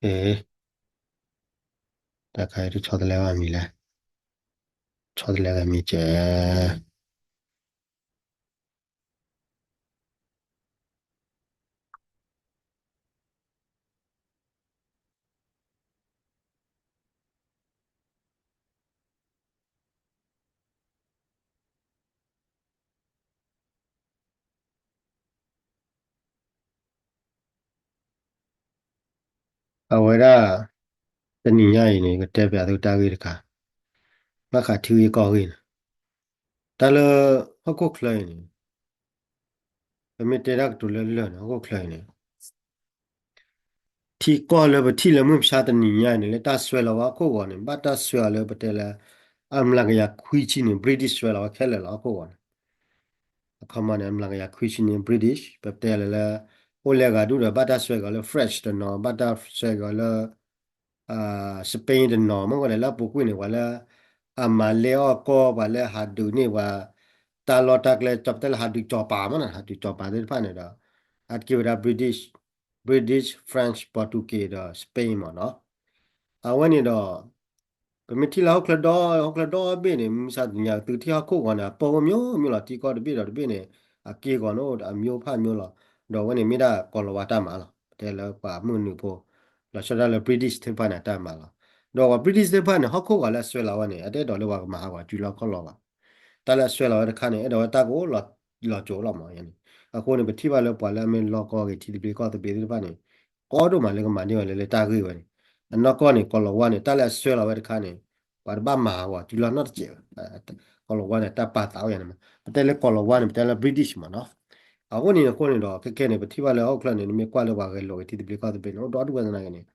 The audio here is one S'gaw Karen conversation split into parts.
တၢ်ခါအံၤတဆီတလဲဘၣ်မံၤလဲၣ်, ဆီတလဲဂ့ၤမံၤကဲး. အဝဲဒၣ် တနံၤညါအံၤန့ၣ် ကတဲပျးသုတၢ်ဂ့ၢ်တခါ, ဘၣ်ဃးထံဂ့ၢ်ကီၢ်ဂ့ၢ်န့ၣ်, တၢ်လၢဟီၣ်ခိၣ်ချၢအံၤန့ၣ် ပမ့ၢ်တဲတၢ်ကတိၤလၢလၢာ်န့ၣ် ဟီၣ်ခိၣ်ချၢအံၤန့ၣ် ထံကီၢ်လၢပထံၣ်လၢမုၢ်မဆါတနံၤညါအံၤန့ၣ် လၢတၢ်စွဲလီၤဝဲဟီၣ်ခိၣ်ဂီၤန့ၣ် ဘၣ်တၢ်စွဲအီၤလၢပတဲလၢ အမျးကယၤခွံဆံန့ၣ် British စွဲလီၤဝဲခဲလၢာ်လီၤဟီၣ်ခိၣ်ဂီၤန့ၣ်. အခီမးန့ၣ် အမျးကယၤခွံဆံန့ၣ် British ပတဲလၢလၢ အိၣ်လဲၤဂၤဒူၣ်ဒီး ဘၣ်တၢ်စွဲကီၤလၢ French တနီၤ, ဘၣ်တၢ်စွဲကီၤလၢ Spain တနီၤ, မ့ၢ်ဝဲဒၣ်လၢအပူၤကွံာ်န့ၣ် ပှၤလၢ အမၤလဲအီၣ်ကီၢ် ပှၤလၢဟးဒုးန့ၢ်ပှၤ တၢ်လီၢ်တၢ်ကျဲ ကၠီပတဲလၢဟးဒုးကၠီၤပၤမးနီၤ, ဟးဒုးကၠီၤပၤသ့ၣ်တဖၣ်န့ၣ်ဒီး အါတက့ၢ်ဝဲဒၣ် British, British, French, Portuguese ဒီး Spain မးနီၤ. အဝဲန့ၣ်ဒီး ပမ့ၢ်ထံၣ်လၢဟီၣ်ချၢဒီ, ဟီၣ်ချၢဒီဘ့ၣ်န့ၣ် မုၢ်မဆါတနံၤညါ သုထံၣ်ဟီၣ်ခိၣ်ဂီၤန့ၣ် အပၢၢ်အိၣ်မ့ၢ်အိၣ်မ့ၢ်လီၤ, ထံကီၢ်တဘ့ၣ်ဒီးတဘ့ၣ်န့ၣ် အက့ၢ်ဂီၤန့ၣ်အိၣ်အမျိုးဖးမျိုးလီၤ. ဒီးအဝဲန့ၣ်မ့ၢ်ဒၣ်ကိၤလၤဝါတၢ်မၤလီၤ. ပတဲလၢပှၤမုၢ်နုာ်ဖိ လီၤဆီဒၣ်တၢ်လၢ British သ့ၣ်တဖၣ်န့ၣ် အတၢ်မၤလီၤ. ဒီးပှၤ British သ့ၣ်တဖၣ်န့ၣ် ဟီၣ်ခိၣ်ဂီၤလၢအစွဲလီၤဝဲန့ၣ် အတအဲၣ်ဒိးလၢပှၤကမၤဟးဂီၤစုလီၢ်ခီၣ်လီၤဘၣ်. တၢ်လၢအစွဲလီၤဝဲတခါန့ၣ် အဲၣ်ဒိးဝဲတၢ်ကအိၣ်လီၤကၠိလီၤမးန့ၣ်. အဃိန့ၣ် ပထံၣ်ဘၣ်လၢပှၤလၢအမ့ၢ်လီၢ်ကီၢ်ဂ့ၤ ထံသဘျ့ကီၢ်သဘျ့သ့ၣ်တဖၣ်န့ၣ် ကီဒိၣ်မးလၢကမၤန့ၢ်ဝဲလၢလၢတၢ်ဂ့ၢ်ဝဲန့ၣ်. အနီၢ်ကီၢ်န့ၣ် ကိၤလၤဝါန့ၣ် တၢ်လၢအစွဲလီၤဝဲတခါန့ၣ် ပှၤတဘၣ်မၤဟးဂီၤစုလီၢ်နီတစဲးဘၣ်. ကိၤလၤဝါန့ၣ် တၢ်ပာ်သးအိၣ်ယၤန့ၣ်မး, ပတဲလၢကိၤလၤဝါန့ၣ် ပတဲလၢ British မးနီၤ. အဃိန့ၣ် အဃိန့ၣ်ဒီး ခဲခဲန့ၣ် ပထံၣ်ဘၣ်လၢဟီၣ်ခိၣ်ချၢန့ၣ် နမ့ၢ်ကွၢ်လၢပှၤဂဲၤလိာ်ဂ့ၤ ထံသဘျ့ကီၢ်သဘျ့န့ၣ် အိၣ်ဒီဒူၣ်ဝဲသနာ်က့န့ၣ်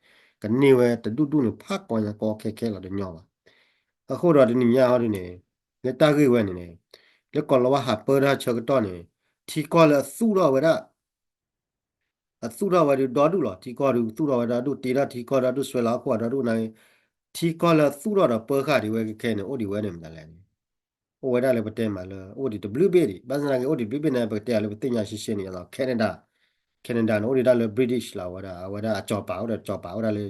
ကန့ၢ်ဝဲတဒူၣ်ဒူၣ်န့ၣ် ဖးကီညါကီခဲခဲလီၤတညီဘၣ်. အဃိဒီးတနံၤညါဟီဒ်န့ၣ် လၢတၢ်ဂ့ၢ်ဝဲန့ၣ်န့ၣ် လၢကိၤလၤဝါဟးပၢတၢ်ဆၢကတီၢ်န့ၣ် ထံကီၢ်လၢအသူၣ်ထီၣ်ဝဲဒၣ် အသူၣ်ထီၣ်ဝဲဒၣ်ဒီဒူၣ်လီၤ. ထံကီၢ်ဒုးသူၣ်ထီၣ်ဝဲဒီဒူၣ်, တ့ထီၣ်ထံကီၢ်ဒီဒူၣ်, စွဲလီၤဟီၣ်ခိၣ်ဒီဒူၣ်န့ၣ်, ထံကီၢ်လၢသူၣ်ထီၣ်ဒီးပၢဃာ်ဒံးဝဲခဲခဲန့ၣ် အိၣ်ဒံးဝဲန့ၣ်မတၤလဲၣ်န့ၣ်, အိၣ်ဝဲဒၣ်လၢပတဲမးလၢ အိၣ်ဒံးတဘျုးဘ့ၣ်ဒံး. ဘၣ်ဆၣ်သနာ်က့ အိၣ်ဒံးတဘျုးဘ့ၣ်န့ၣ် ပကတဲအီၤလၢပသ့ၣ်ညါရှဲရှဲန့ၣ်လီၤ. Canada, Canada န့ၣ် အိၣ်ဒံးဒၣ်လၢ British လီၤ. အဝဲဒၣ် အဝဲဒၣ်အကၠီၤပၤ အိၣ်ဒီးကၠီၤပၤ အိၣ်ဒၣ်လၢ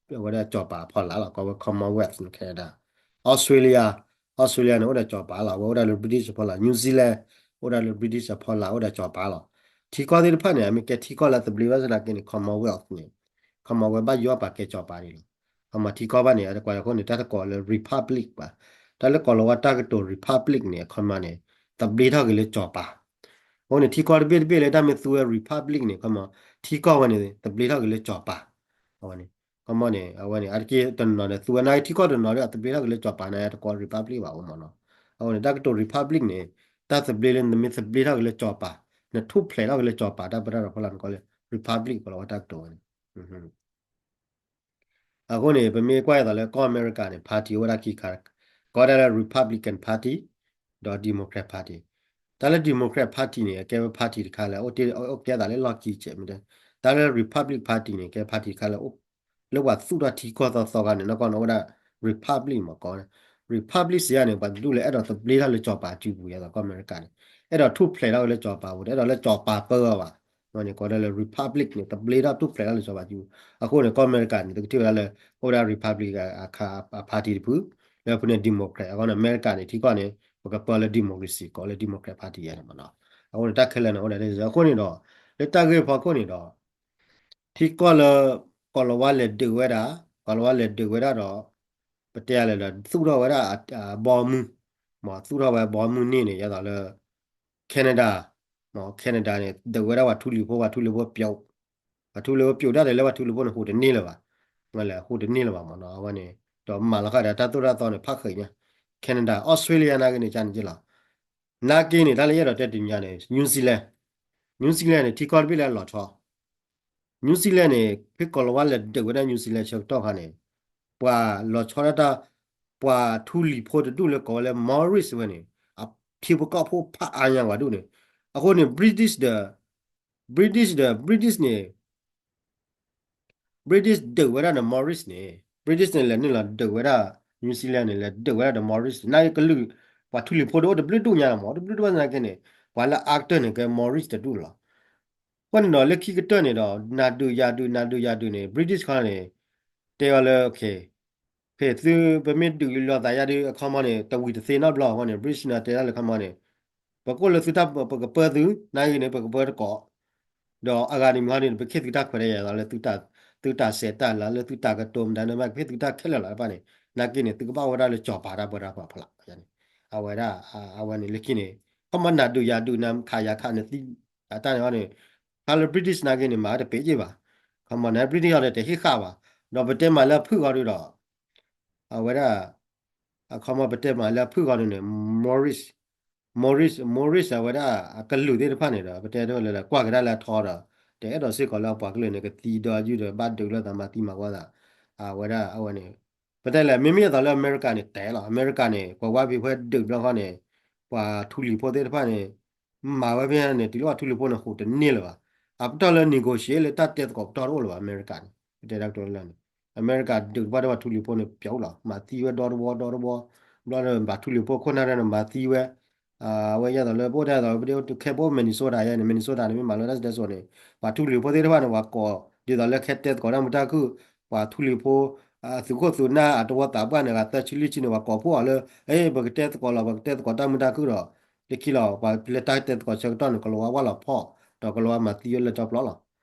အဝဲဒၣ်ကၠီၤပၤအဖီလာ်လီၤ. ကိးဝဲ Commonwealth န့ၣ် Canada, Australia, Australia န့ၣ် အိၣ်ဒီးကၠီၤပၤလီၤ. အဝဲအိၣ်ဒၣ်လၢ British အဖီလာ်. New Zealand အိၣ်ဒၣ်လၢ British အဖီလာ် အိၣ်ဒီးကၠီၤပၤလီၤ. ထံကီၢ်သ့ၣ်တဖၣ်န့ၣ် အမ့ၢ်ကဲထံကီၢ်လၢသဘျ့ဘၣ်ဆၣ်သနာ်က့န့ၣ် Commonwealth န့ၣ် Commonwealth ဘၣ်ယိၣ်ပာ်ကဲကၠီၤပၤဒံးလီၤ. အမ့ၢ်ထံကီၢ်ဘၣ်န့ၣ် အတကွၢ်အဃိန့ၣ် တၢ်တကိးလၢ Republic ဘၣ်. တၢ်လၢကိၤလၤဝါတၢ်ကတိၤ Republic န့ၣ် အခီမးန့ၣ် သဘျ့ထီၣ်က့ၤလၢကၠီၤပၤ. အဃိန့ၣ် ထံကီၢ်တဘ့ၣ်တဘ့ၣ်လၢတၢ်မ့ၢ်သူဝဲ Republic န့ၣ် အခီမး ထံကီၢ်ဝဲန့ၣ် သဘျ့ထီၣ်က့ၤလၢကၠီၤပၤ. အဝဲန့ၣ် အခီမးန့ၣ် အဝဲန့ၣ် အါတက့ၢ်တနီၤန့ၣ် သူဝဲနာ်က့ထံကီၢ်တနီၤဒီး အသဘျ့ထီၣ်က့ၤလၢကၠီၤပၤန့ၣ် တကိး Republic ဘၣ်အိၣ်မးနီၤ. အဃိန့ၣ် တၢ်ကတိၤ Republic န့ၣ် တၢ်သဘျ့လၢနမ့ၢ်သဘျ့ထီၣ်က့ၤလၢကၠီၤပၤ နထူၣ်ဖျဲးထီၣ်က့ၤလၢကၠီၤပၤ တၢ်ပၢတၢ်ပြးဖီလာ်န့ၣ် ကိးလၢ Republic ကိးလီၤဝဲတၢ်ကတိၤဝဲန့ၣ်. အဃိန့ၣ် ပမ့ၢ်ကွၢ်အသးလၢကီၢ်အမဲရကၤန့ၣ် party အိၣ်ဝဲဒၣ်ခံခါ, ကိးဝဲဒၣ်လၢ Republican Party ဒီး Democrat Party. တၢ်လၢ Democrat Party န့ၣ် အကဲဝဲ party တခါလၢ အိၣ်ကဲသးလၢလီၢ်ခံကဲးမ့ၢ်တဲ, တၢ်လၢ Republic Party န့ၣ် ကဲ party တခါလၢ လၢပှၤသူၣ်ထီၣ်ထံကီၢ်သီသီခါန့ၣ် နီၢ်ကီၢ်န့ၣ် အိၣ်ဝဲဒၣ် Republic မ့ၢ်ကိးဝဲဒၣ် Republic စံးယါန့ၣ် ပှၤတဒူၣ်လၢအဲၣ်ဒိးသဘျ့ထီၣ်လၢကၠီၤပၤစုပူၤ ယါသးကီၢ်အမဲရကၤန့ၣ် အဲၣ်ဒိးထူၣ်ဖျဲးထီၣ်က့ၤလၢကၠီၤပၤပူၤ တအဲၣ်ဒိးလၢကၠီၤပၤပၢအီၤဘၣ်. န့ၣ် ကိးဝဲဒၣ်လၢ Republic န့ၣ် သဘျ့ထီၣ်ထူၣ်ဖျဲးထီၣ်လၢကၠီၤပၤစုပူၤ. အဃိန့ၣ် ကီၢ်အမဲရကၤန့ၣ် သုကထံၣ်ဝဲဒၣ်လၢ အိၣ်ဝဲဒၣ် Republic အခါ အ party တဖု လၢဖဲန့ၣ် Democrat အဃိန့ၣ် အမဲရကၤန့ၣ် ထံကီၢ်န့ၣ် ပကပၢလၢ democracy ကိးလၢ Democrat Party ယါန့ၣ်မ့ၢ်နီၤ. အဃိန့ၣ် တၢ်ခဲလၢာ်န့ၣ် အိၣ်ဒၣ် အဃိန့ၣ်ဒီး လၢတၢ်ဂ့ၢ်ဖီခိၣ်န့ၣ်ဒီး ထံကီၢ်လၢ ကိၤလၤဝါလဲၤဒုးဝဲဒၣ်, ကိၤလၤဝါလဲၤဒုးဝဲဒၣ်ဒီး ပတဲလဲၣ်ဒီး သူၣ်ထီၣ်ဝဲဒၣ်အဘီမုၢ်, မ့ၢ်သူၣ်ထီၣ်ဝဲအဘီမုၢ်န့ၣ်န့ၣ် ယါသးလၢ Canada, မ့ၢ် Canada န့ၣ် ဒုးဝဲဒၣ်ပှၤထူလံၤဖိ, ပှၤထူလံၤဖိပျိး, ပှၤထူလံၤဖိပျိးတၢ်ဒီး လၢပှၤထူလံၤဖိန့ၣ် ဟူးတန့ၢ်လၢၤဘၣ်, မ့ၢ်လဲၣ် ဟူးတန့ၢ်လၢၤဘၣ်မ့ၢ်နီၤ. အဝဲန့ၣ် ဒီးမၤလီၤဃာ်ဒီးတၢ်သိၣ်တၢ်သီန့ၣ် ဖးဃံးညါ, Canada, Australia နာ်က့န့ၣ် ကန့ၣ်က့လီၤ. နာ်က့န့ၣ် တၢ်လၢယအဲၣ်ဒိးတဲတနံၤညါန့ၣ် New Zealand, New Zealand န့ၣ် ထံကီၢ်တဘ့ၣ်လၢအလီၤဆီ New Zealand န့ၣ် ဖဲကိၤလၤဝါလဲၤဒုးဝဲဒၣ် New Zealand ဆၢကတီၢ်ခါန့ၣ် ပှၤလီၤဆီဒၣ်တၢ် ပှၤထူလံၤဖိတဒူၣ်လၢကိးဝဲလၢ Maoris ဝဲန့ၣ် အထံဖိကီၢ်ဖိဖးအါညါဝဲဒူၣ်န့ၣ်, အဃိန့ၣ် British ဒီး British ဒီး British န့ၣ် British ဒုးဝဲဒၣ်ဒီး Maoris န့ၣ် British န့ၣ် လဲၤနုာ်လီၤဒုးဝဲဒၣ် New Zealand န့ၣ် လဲၤဒုးဝဲဒၣ်ဒီး Maoris န့ၣ် နာ်က့ကလုာ် ပှၤထူလံၤဖိဒၣ်အိၣ်တဘျုးဒူၣ်ညါလီၤမ့ၢ် အိၣ်တဘျုးဒူၣ်ဘၣ်သနာ်က့န့ၣ် ပှၤလၢအါကတၢၢ်န့ၣ် ကဲ Maoris တဒူၣ်လီၤ. အဃိန့ၣ်ဒီး လၢခံကတၢၢ်န့ၣ်ဒီး နၤဒုးယၤဒုး နၤဒုးယၤဒုးန့ၣ် British ခီန့ၣ် တဲအီၤလၢ ဖဲသုပမ့ၢ်ဒုးလီၤသးယါဒီး အခီမီန့ၣ် တဝံၤတသ့နီတဘျီအဃိန့ၣ် British န့ၣ်တဲဒၣ်လၢအခီမီန့ၣ် ပကအိၣ်လၢသုတၢ် ပကပၢသု နာ်ဂ့ၤန့ၣ် ပကပၢတကိး ဒီးအဂၤန့ၣ်မ့ၢ်ဟီဒ်န့ၣ် ပကဟ့ၣ်သုတၢ်ခွဲးတၢ်ယာ်လီၤ လၢသုတၢ်စဲးတၢ်လၤ လၢသုတၢ်ကတိၤမတၤန့ၣ် ကဟ့ၣ်သုတၢ်ခဲလၢာ်လီၤတဖၣ်န့ၣ် နာ်က့န့ၣ် သုကဘၣ်အိၣ်ဝဲဒၣ်လၢကၠီၤပၤတၢ်ပၢတၢ်ပြးဖီလာ် အဝဲဒၣ် အဝဲန့ၣ်လၢခံန့ၣ် ခီမီနၤဒုးယၤဒုး နၤခးယၤခးနသံ အတၢ်န့ၣ်ဟီန့ၣ် ခါလၢ British နာ်က့န့ၣ် မၤဝဲတပ့ၤက့ဘၣ် ခီမီနၤ British ဟီဒီးတဟ့ၣ်ဃာ်ဘၣ် ဒီးပတဲမၤလၢအဖုၣ်ဂီၤဒုးဒီး အဝဲဒၣ် အခီမီပတဲမၤလၢအဖုၣ်ဂီၤဒုးန့ၣ် Morris Morris Morris အဝဲဒၣ်အကလုာ်သ့ၣ်တဖၣ်န့ၣ်ဒီး ပတဲတလဲၤကွၢ်ကဒါလၢအထီဒီး တအဲၣ်ဒိးစ့ၢ်ကီးလၢအပှၤကလုာ်န့ၣ် ကသံဒီးယုၢ်ဒီးဘၣ်ဒုးလိာ်သးမၤသံမၤဝီသး အဝဲဒၣ်အဝဲန့ၣ် ပတဲလဲၣ် မ့မ့ၢ်အသိးလၢအမဲရကၤန့ၣ်တဲလီၤ အမဲရကၤန့ၣ် ပှၤဝါဖံးဖိဒုးဘျီဃီန့ၣ် ပှၤထူလံၤဖိသ့ၣ်တဖၣ်န့ၣ် မၤဝဲဖဲန့ၣ် တုၤလၢပှၤထူလံၤဖိန့ၣ် ဟူးတန့ၢ်လၢၤဘၣ် အပတီၢ်လၢ negotiate လၢတၢ်တဲသကိးပတီၢ်တအိၣ်လၢၤဘၣ် အမဲရကၤန့ၣ် ပတဲဒၣ်ကတိၤလၢန့ၣ် အမဲရကၤဒုးတပှၢ်ဒီးပှၤထူလံၤဖိန့ၣ် ပျီလီၤ မၤသံဝဲဒီတဝီဒီတဝီ ဘျီဒီးပှၤထူလံၤဖိခိၣ်နၢ်ဒၣ်န့ၣ် မၤသံဝဲ အဝဲယဲသိးလၢ ပအိၣ်ထဲသိး ပဒ့ခဲဖိ Minnesota ယဲန့ၣ် Minnesota န့ၣ် မ့ၢ်မၤလီၤတၢ်စတဲစိၤန့ၣ် ပှၤထူလံၤဖိသ့ၣ်တဖၣ်န့ၣ် ပှၤကိး ဒ်သိးလၢခဲတဲသကိးတၢ်မုာ်တၢ်ခုၣ် ပှၤထူလံၤဖိ သုးခိၣ်သုးနၢ်အတဝီသးပှၢ်န့ၣ် ဂၤသၢဆံလွံၢ်ဆံန့ၣ် ပှၤကိးဖှိၣ်အီၤလၢ အ့ ပကတဲသကိးလီၤ ပကတဲသကိးတၢ်မုာ်တၢ်ခုၣ်ဒီး လၢခံလီၤ ပှၤလၢတၢ်တဲသကိးဆၢကတီၢ်န့ၣ် ကလီၤဝါဝၢ်လီၤဖီၣ် ဒီးကလီၤဝါမၤသံဝဲလၢကၠီပျီလီၤ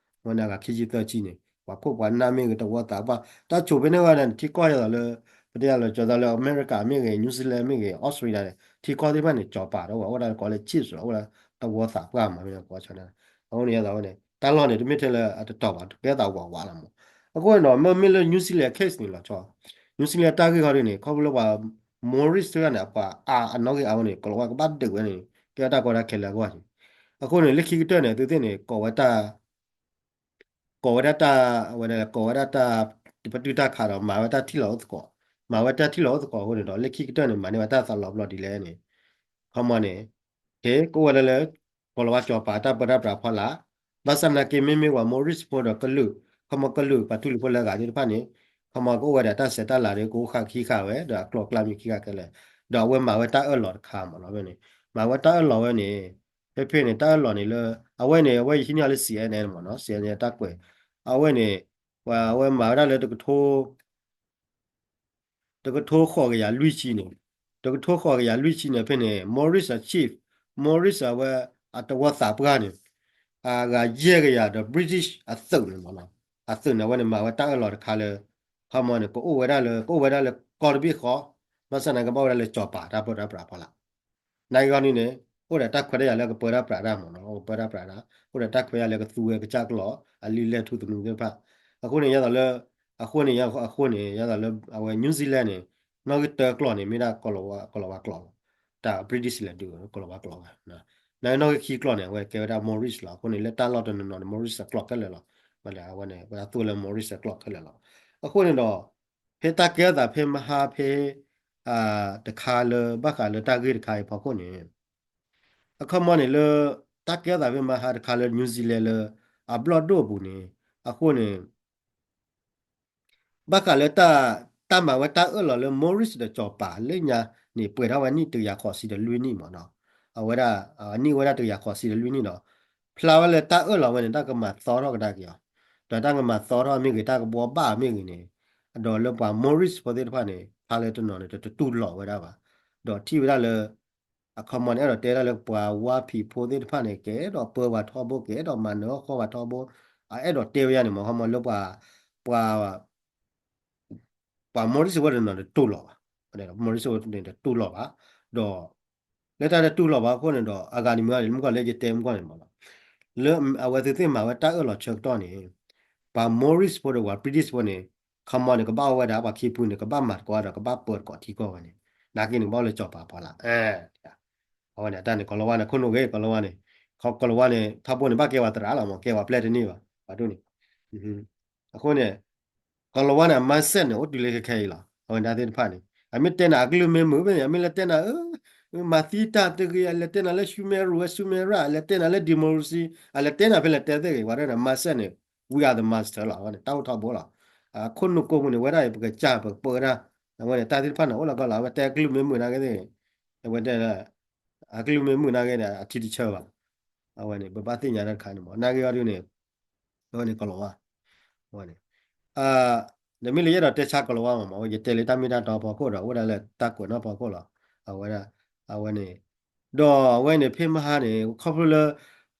ဝဲန့ၣ်ဂၤခံဆံသၢဆံန့ၣ် ပှၤခိၣ်ပှၤနၢ်မ့ၢ်ဂ့ၤ တဝီသးပှၢ် တၢ်ဆိးဖဲန့ၣ်ဝဲန့ၣ် ထံကီၢ်ယဲသိးလၢ ပတဲလီၤကၠီၤသးလၢအမဲရကၤမ့ၢ်ဂ့ၤ New Zealand မ့ၢ်ဂ့ၤ Australia န့ၣ် ထံကီၢ်သ့ၣ်တဖၣ်န့ၣ် ကၠီၤပၤဒီးဝဲ အိၣ်ဒၣ်ကိးလၢ chips လီၤ အိၣ်ဒၣ်တဝီသးပှၢ်မး မ့ၢ်ကီးဆီန့ၣ် အဃိန့ၣ်ယဲသိးဝဲန့ၣ် တၢ်လီၢ်န့ၣ် တမ့ၢ်ထဲလၢအတတီၤဘၣ် ကဲသးဝးဝးလီၤမး အဃိန့ၣ်ဒီး မ့မ့ၢ်လၢ New Zealand case န့ၣ်လီၤဆီ New Zealand တၢ်ဂ့ၢ်ခီဒ်န့ၣ် ခီဖျိလၢပှၤ Morris တဂၤန့ၣ် အပှၤအါအနီၣ်ဂံၢ်အါဝဲန့ၣ် ကလီၤဝါကဘၣ်ဒုးဝဲန့ၣ် ကဲတၢ်ကီတၢ်ခဲလၢာ်အဂီၢ်န့ၣ် အဃိန့ၣ် လၢခံကတၢၢ်န့ၣ် သုသ့ၣ်န့ၣ် ကိးဝဲတၢ် ကိးဝဲဒၣ်တၢ် အဝဲဒၣ် ကိးဝဲဒၣ်တၢ် ပတုာ်တၢ်ခးဒီး မၤဝဲတၢ်ထံၣ်လီၤအိၣ်သကိး မၤဝဲတၢ်ထံၣ်လီၤအိၣ်သကိးအဃိန့ၣ်ဒီး လၢခံကတၢၢ်န့ၣ် မၤန့ၢ်ဝဲတၢ်သးလီၤဘျီဒ်လဲၣ်န့ၣ် ခီမီန့ၣ် ဟ့ၣ် ကအိၣ်ဝဲဒၣ်လၢ ကီၤလၤဝါကၠီၤပၤတၢ်ပၢတၢ်ပြးဖီလာ် ဘၣ်ဆၣ်နာ်က့မ့မ့ၢ်ပှၤ Morris ဖိဒီးကလုာ် ခီမီကလုာ်ပှၤထူလံၤဖိလၢအဂၤသ့ၣ်တဖၣ်န့ၣ် ခီမီကအိၣ်ဝဲဒၣ်တၢ်ဆဲးတၢ်လၤဒီး ကအိၣ်ဃာ်ခံဃာ်ဝဲ ဒီးအကျိၤအကျဲမ့ၢ်ခံဃာ်ခဲလၢာ် ဒီးအဝဲမၤဝဲတၢ်အၢၣ်လီၤတခါမးလီၤဝဲန့ၣ် မၤဝဲတၢ်အၢၣ်လီၤဝဲန့ၣ် ဖဲဖဲန့ၣ် တၢ်အၢၣ်လီၤန့ၣ်လၢ အဝဲန့ၣ် အဝဲယဟံးန့ၢ်အီၤလၢ C N N မးနီၤ C N N တၢ်ကွဲး အဝဲန့ၣ် ပှၤအဝဲမၤဝဲဒၣ်လၢ တကထိဃိးကယၤလွံၢ်ဆံန့ၣ် တကထိဃိးကယၤလွံၢ်ဆံန့ၣ် ဖဲန့ၣ် Morris အ chief Morris အဝဲ အတဝီသးပှၢ်န့ၣ် အဂၤယဲၢ်ကယၤဒီး British အသုးန့ၣ်မးနီၤ အသုးန့ၣ် အဝဲန့ၣ်မၤဝဲတၢ်အၢၣ်လီၤတခါလၢ ခီမီန့ၣ် ကအိၣ်ဝဲဒၣ်လၢ ကအိၣ်ဝဲဒၣ်လၢကီၢ်တဘ့ၣ်ဃီ ဘၣ်ဆၣ်နာ်က့ဘၣ်အိၣ်ဝဲဒၣ်လၢကၠီၤပၤတၢ်ပၢတၢ်ပြးဖီလာ် နာ်က့ဂီၢ်န့ၣ် အိၣ်ဒီးတၢ်ခွဲးတၢ်ယာ်လၢကပၢတၢ်ပြးတၢ်မးနီၤ ကပၢတၢ်ပြးတၢ် အိၣ်ဒီးတၢ်ခွဲးတၢ်ယာ်လၢကသူဝဲကစၢ်ကျိာ် အလုၢ်အလၢ်ထူသနူသ့ၣ်တဖၣ် အဃိန့ၣ် ယဲသိးလၢ အဃိန့ၣ် အဃိန့ၣ် ယဲသိးလၢ အဝဲ New Zealand န့ၣ် နီၣ်ဂံၢ်တၢကျိာ်န့ၣ် မ့ၢ်ဒၣ်ကီၤလၤဝါကျိာ်လီၤ တၢ် British လဲၤဒုးကီၤလၤဝါကျိာ်ဘၣ် နာ်က့နီၣ်ဂံၢ်ခံကျိာ်န့ၣ် အဝဲကဲဝဲဒၣ် Morris လီၤ အဃိန့ၣ် လၢတၢ်လီၢ်တနီၤနီၤန့ၣ် Morris အကျိာ်ခဲလၢာ်လီၤ အဝဲန့ၣ် ဝဲဒၣ်သူဝဲလၢ Morris အကျိာ်ခဲလၢာ်လီၤ အဃိန့ၣ်ဒီး ဖဲတၢ်ကဲထီၣ်သးဖဲမဟါဖဲ တခါလၢဘၣ်ဃးလၢတၢ်ဂ့ၢ်တခါအံၤဖီခိၣ်န့ၣ် အခီမီန့ၣ်လၢ တၢ်ကဲထီၣ်သးဖဲမဟါတခါလၢ New Zealand လၢ အဘျီၣ်ဒိၣ်အပူၤန့ၣ် အဃိန့ၣ် ဘၣ်ဃးလၢတၢ် တၢ်မၤဝဲတၢ်အၢၣ်လီၤလၢ Morris ဒီးကၠီၤပၤလၢညါန့ၣ် ပှဲၤထီၣ်ဝဲနံၣ်တကယၤဃိးဆံဒီးလွံၢ်နံၣ်မးနီၤ အဝဲဒၣ် နံၣ်ဝဲဒၣ်တကယၤဃိးဆံဒီးလွံၢ်နံၣ်ဒီး ဖျါဝဲလၢတၢ်အၢၣ်လီၤဝဲန့ၣ် တၢ်ကမၤသီထီၣ်ကဒါက့ၤအီၤ ဒီးတၢ်ကမၤသီထီၣ်မ့ၢ်ဂ့ၤ တၢ်ကဘှီဘၣ်မ့ၢ်ဂ့ၤန့ၣ် ဒီးလၢပှၤ Morris ဖိသ့ၣ်တဖၣ်န့ၣ် ဖျါလၢတနီၤန့ၣ် တတူၢ်လိာ်ဝဲဒၣ်ဘၣ် ဒီးထံၣ်ဝဲဒၣ်လၢ အခီမီန့ၣ် အဲၣ်ဒိးတဲဒၣ်လၢပှၤဝါဖံးဖိသ့ၣ်တဖၣ်န့ၣ် ကအဲၣ်ဒိးပၢပှၤထီဘိ ကအဲၣ်ဒိးမၤနၢၤအီၣ်ဃီပှၤထီဘိ အအဲၣ်ဒိးတဲဝဲဒၣ်န့ၣ် မ့ၢ်ခီမီလၢပှၤ ပှၤ ပှၤ Morris ဖိတနီၤတတူၢ်လိာ်ဘၣ် Morris ဖိန့ၣ်တတူၢ်လိာ်ဘၣ် ဒီး လၢတၢ်တတူၢ်လိာ်ဘၣ်အဃိန့ၣ်ဒီး အဂၤန့ၣ်မ့ၢ်န့ၣ် မ့ၢ်ကီးလၢယတဲမ့ၢ်ကီးန့ၣ်မးလီၤ လၢအဝဲသ့ၣ်သ့ၣ်မၤဝဲတၢ်အၢၣ်လီၤဆၢကတီၢ်န့ၣ် ပှၤ Morris ဖိဒီးပှၤ British ဖိန့ၣ် ခီမီန့ၣ် ကဘၣ်အိၣ်ဝဲဒၣ် ပှၤခံဖုန့ၣ် ကဘၣ်မၤသကိးဒီး ကဘၣ်ပၢသကိးထံကီၢ်ဝဲန့ၣ် နာ်က့န့ၣ်ကဘၣ်အိၣ်လၢကၠီၤပၤဖီလာ် အဝဲန့ၣ် တၢ်န့ၣ် ကီၤလၤဝါန့ၣ် ခိၣ်နူာ်ဂ့ၤ ကီၤလၤဝါန့ၣ် ကီၤလၤဝါန့ၣ် ထီဘိန့ၣ် ဘၣ်ကဲပှၤသရၣ်လီၤမး ကဲပှၤပျဲၢ်တန့ၢ်ဘၣ် ပှၤဒိၣ်န့ၣ် အဃိန့ၣ် ကီၤလၤဝါန့ၣ် အ mindset န့ၣ် အိၣ်တုၤလၢခဲခဲအံၤလီၤ အဝဲဒၣ်သ့ၣ်တဖၣ်န့ၣ် အမ့ၢ်တဲနၤအကလုၢ်မ့ၢ်မုာ်ဖဲန့ၣ် အမ့ၢ်လဲၤတဲနၤ မၤသံတၢ်တဂ့ၤ အလဲၤတဲနၤလၢ ဆူမဲရူဝဲ ဆူမဲရၣ် အလဲၤတဲနၤလၢ democracy အလဲၤတဲနၤဖဲလဲၤတဲသ့ၣ်ဂ့ၤ ပှၤဒၣ်န့ၣ် mindset န့ၣ် we are the master လီၤ အဝဲန့ၣ် တၢ်အိၣ်ထီဘိလီၤ အခိၣ်နူာ်ကိးမုၢ်န့ၣ် ဝဲဒၣ်အံၤ ပကစၢ်ပကပၢဝဲဒၣ် အဝဲန့ၣ် တၢ်သ့ၣ်တဖၣ်န့ၣ် အိၣ်လီၤကီလီၤ အဝဲတဲအကလုၢ်မ့ၢ်မုာ်နာ်က့သ့ၣ် အဝဲတဲ အကလုၢ်မ့ၢ်မုာ်နာ်က့န့ၣ် အထံတဆၢဘၣ် အဝဲန့ၣ် ပဘၣ်သ့ၣ်ညါတၢ်တခါန့ၣ်မး နာ်က့အီၤဒ်န့ၣ် အဝဲန့ၣ် ကီၤလၤဝါ အဝဲန့ၣ် အ နမ့ၢ်လၢယအဲၣ်ဒိးတဲဆါကိၤလၤဝါမးမး ယတဲလၢတၢ်မ့ၢ်တၢ်တီဖီခိၣ်ဒီး အိၣ်ဝဲဒၣ်လၢတၢ်ကွဲးနီၣ်ဖီခိၣ်လီၤ. အဝဲဒၣ် အဝဲန့ၣ် ဒီးအဝဲန့ၣ် ဖဲမဟါန့ၣ် ခီဖျိလၢ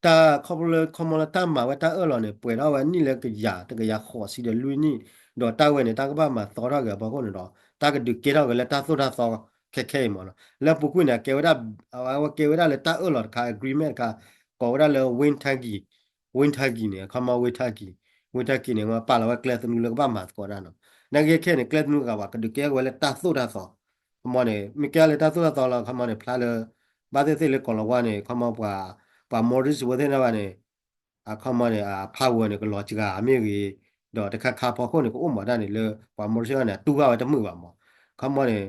တၢ် ခီဖျိလၢ ခီမီလၢတၢ်မၤဝဲတၢ်အၢၣ်လီၤန့ၣ် ပှဲၤထီၣ်ဝဲနံၣ်လၢကယၤ တကယၤဃိးဆံဒီးလွံၢ်နံၣ်, ဒီးတၢ်ဝဲန့ၣ် တၢ်ကဘၣ်မၤသီထီၣ်က့ၤအဖီခိၣ်န့ၣ်ဒီး တၢ်ကဒုးကဲထီၣ်က့ၤလၢတၢ်သိၣ်တၢ်သီခဲခဲအံၤမးနီၤ. လၢအပူၤကွံာ်န့ၣ် အကဲဝဲဒၣ် အဝဲကဲဝဲဒၣ်လၢတၢ်အၢၣ်လီၤတခါ agreement တခါ ကိးဝဲဒၣ်လၢ Win Target, Win Target န့ၣ် ခီမီ Win Target, Win Target န့ၣ် ပာ်လီၤဝဲကျဲသနူလၢကဘၣ်မၤသကိးတၢ်နီၤ. နာ်က့ခဲန့ၣ် ကျဲသနူတဂၤဘၣ် ကဒုးကဲထီၣ်ဝဲလၢတၢ်သိၣ်တၢ်သီ ခီမီန့ၣ် မ့ၢ်ကဲလၢတၢ်သိၣ်တၢ်သီလီၤ ခီမီန့ၣ် ဖျါလၢ ဘၣ်သ့ၣ်သ့ၣ်လၢကိၤလၤဝါန့ၣ် ခီမီပှၤ ပှၤ Maurice ဖိသ့ၣ်တဖၣ်န့ၣ် အခီမီန့ၣ် အ power န့ၣ် ကလီၤစှၤမ့ၢ်ဂ့ၤ, ဒီးတခါခါဖီခိၣ်န့ၣ် ကအိၣ်မးတၢ်န့ၣ်လၢ ပှၤ Maurice န့ၣ် အတူၢ်ဘၣ်ဝဲတမုာ်ဘၣ်မး. ခီမီန့ၣ်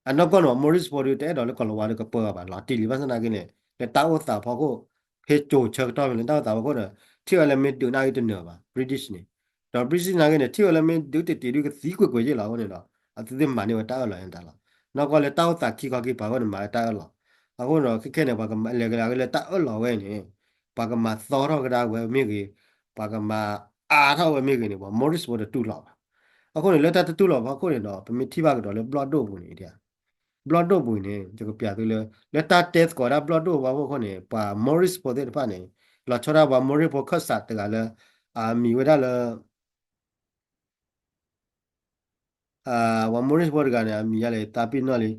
အနီၢ်ကီၢ်န့ၣ် Maurice ဖိဒုး တအဲၣ်ဒိးလၢကိၤလၤဝါဒုးကပၢအီၤဘၣ် လီၤတံၢ်လံ ဘၣ်ဆၣ်သနာ်က့န့ၣ် လၢတၢ်အိၣ်သးဖီခိၣ် ဖဲကိၤဆၢကတီၢ်ဖဲလၢတၢ်အိၣ်သးဖီခိၣ်ဒီး ထံၣ်ဝဲလၢမ့ၢ်ဒုးနာ်က့တနၢၤဘၣ် British န့ၣ်, ဒီး British နာ်က့န့ၣ် ထံၣ်ဝဲလၢမ့ၢ်ဒုးတတံၤဒုးကသံကွ့ၢ်ကွ့ၢ်ယ့ၢ်လီၤအဃိန့ၣ်ဒီး အသုသ့ၣ်မၤန့ၢ်ဝဲတၢ်အၢၣ်လီၤယဲၢ်တၢ်လီၤ. နီၢ်ကီၢ်လၢတၢ်အိၣ်သးခံခီခံပၤအဃိန့ၣ် မၤဝဲတၢ်အၢၣ်လီၤ. အဃိန့ၣ်ဒီး ခဲခဲန့ၣ် ပှၤကလဲၤကဒါက့ၤလၢတၢ်အၢၣ်လီၤဝဲန့ၣ် ပှၤကမၤသီထီၣ်ကဒါဝဲမ့ၢ်ဂ့ၤ, ပှၤကမၤအါထီၣ်ဝဲမ့ၢ်ဂ့ၤန့ၣ် ပှၤ Maurice ဖိတတူၢ်လိာ်ဘၣ်. အဃိန့ၣ် လၢတၢ်တတူၢ်လိာ်ဖီခိၣ်န့ၣ်ဒီး ပမ့ၢ်ထံၣ်ဘၣ်ကဒီးလၢဘျီၣ်ဒိၣ်ပူၤန့ၣ် ဘျီၣ်ဒိၣ်ပူၤန့ၣ် ယကပျးသုလၢ လၢတၢ်တဲသကိးဒၣ်ဘျီၣ်ဒိၣ်ဖီခိၣ်န့ၣ် ပှၤ Maurice ဖိသ့ၣ်တဖၣ်န့ၣ် လီၤဆီဒၣ်ပှၤ Maurice ဖိခၢၣ်စးတဂၤလၢ အမံၤဝဲဒၣ်လၢ ပှၤ Maurice ဖိတဂၤန့ၣ် အမံၤယါလဲၣ် သးပ့ၤနီၣ်လံ,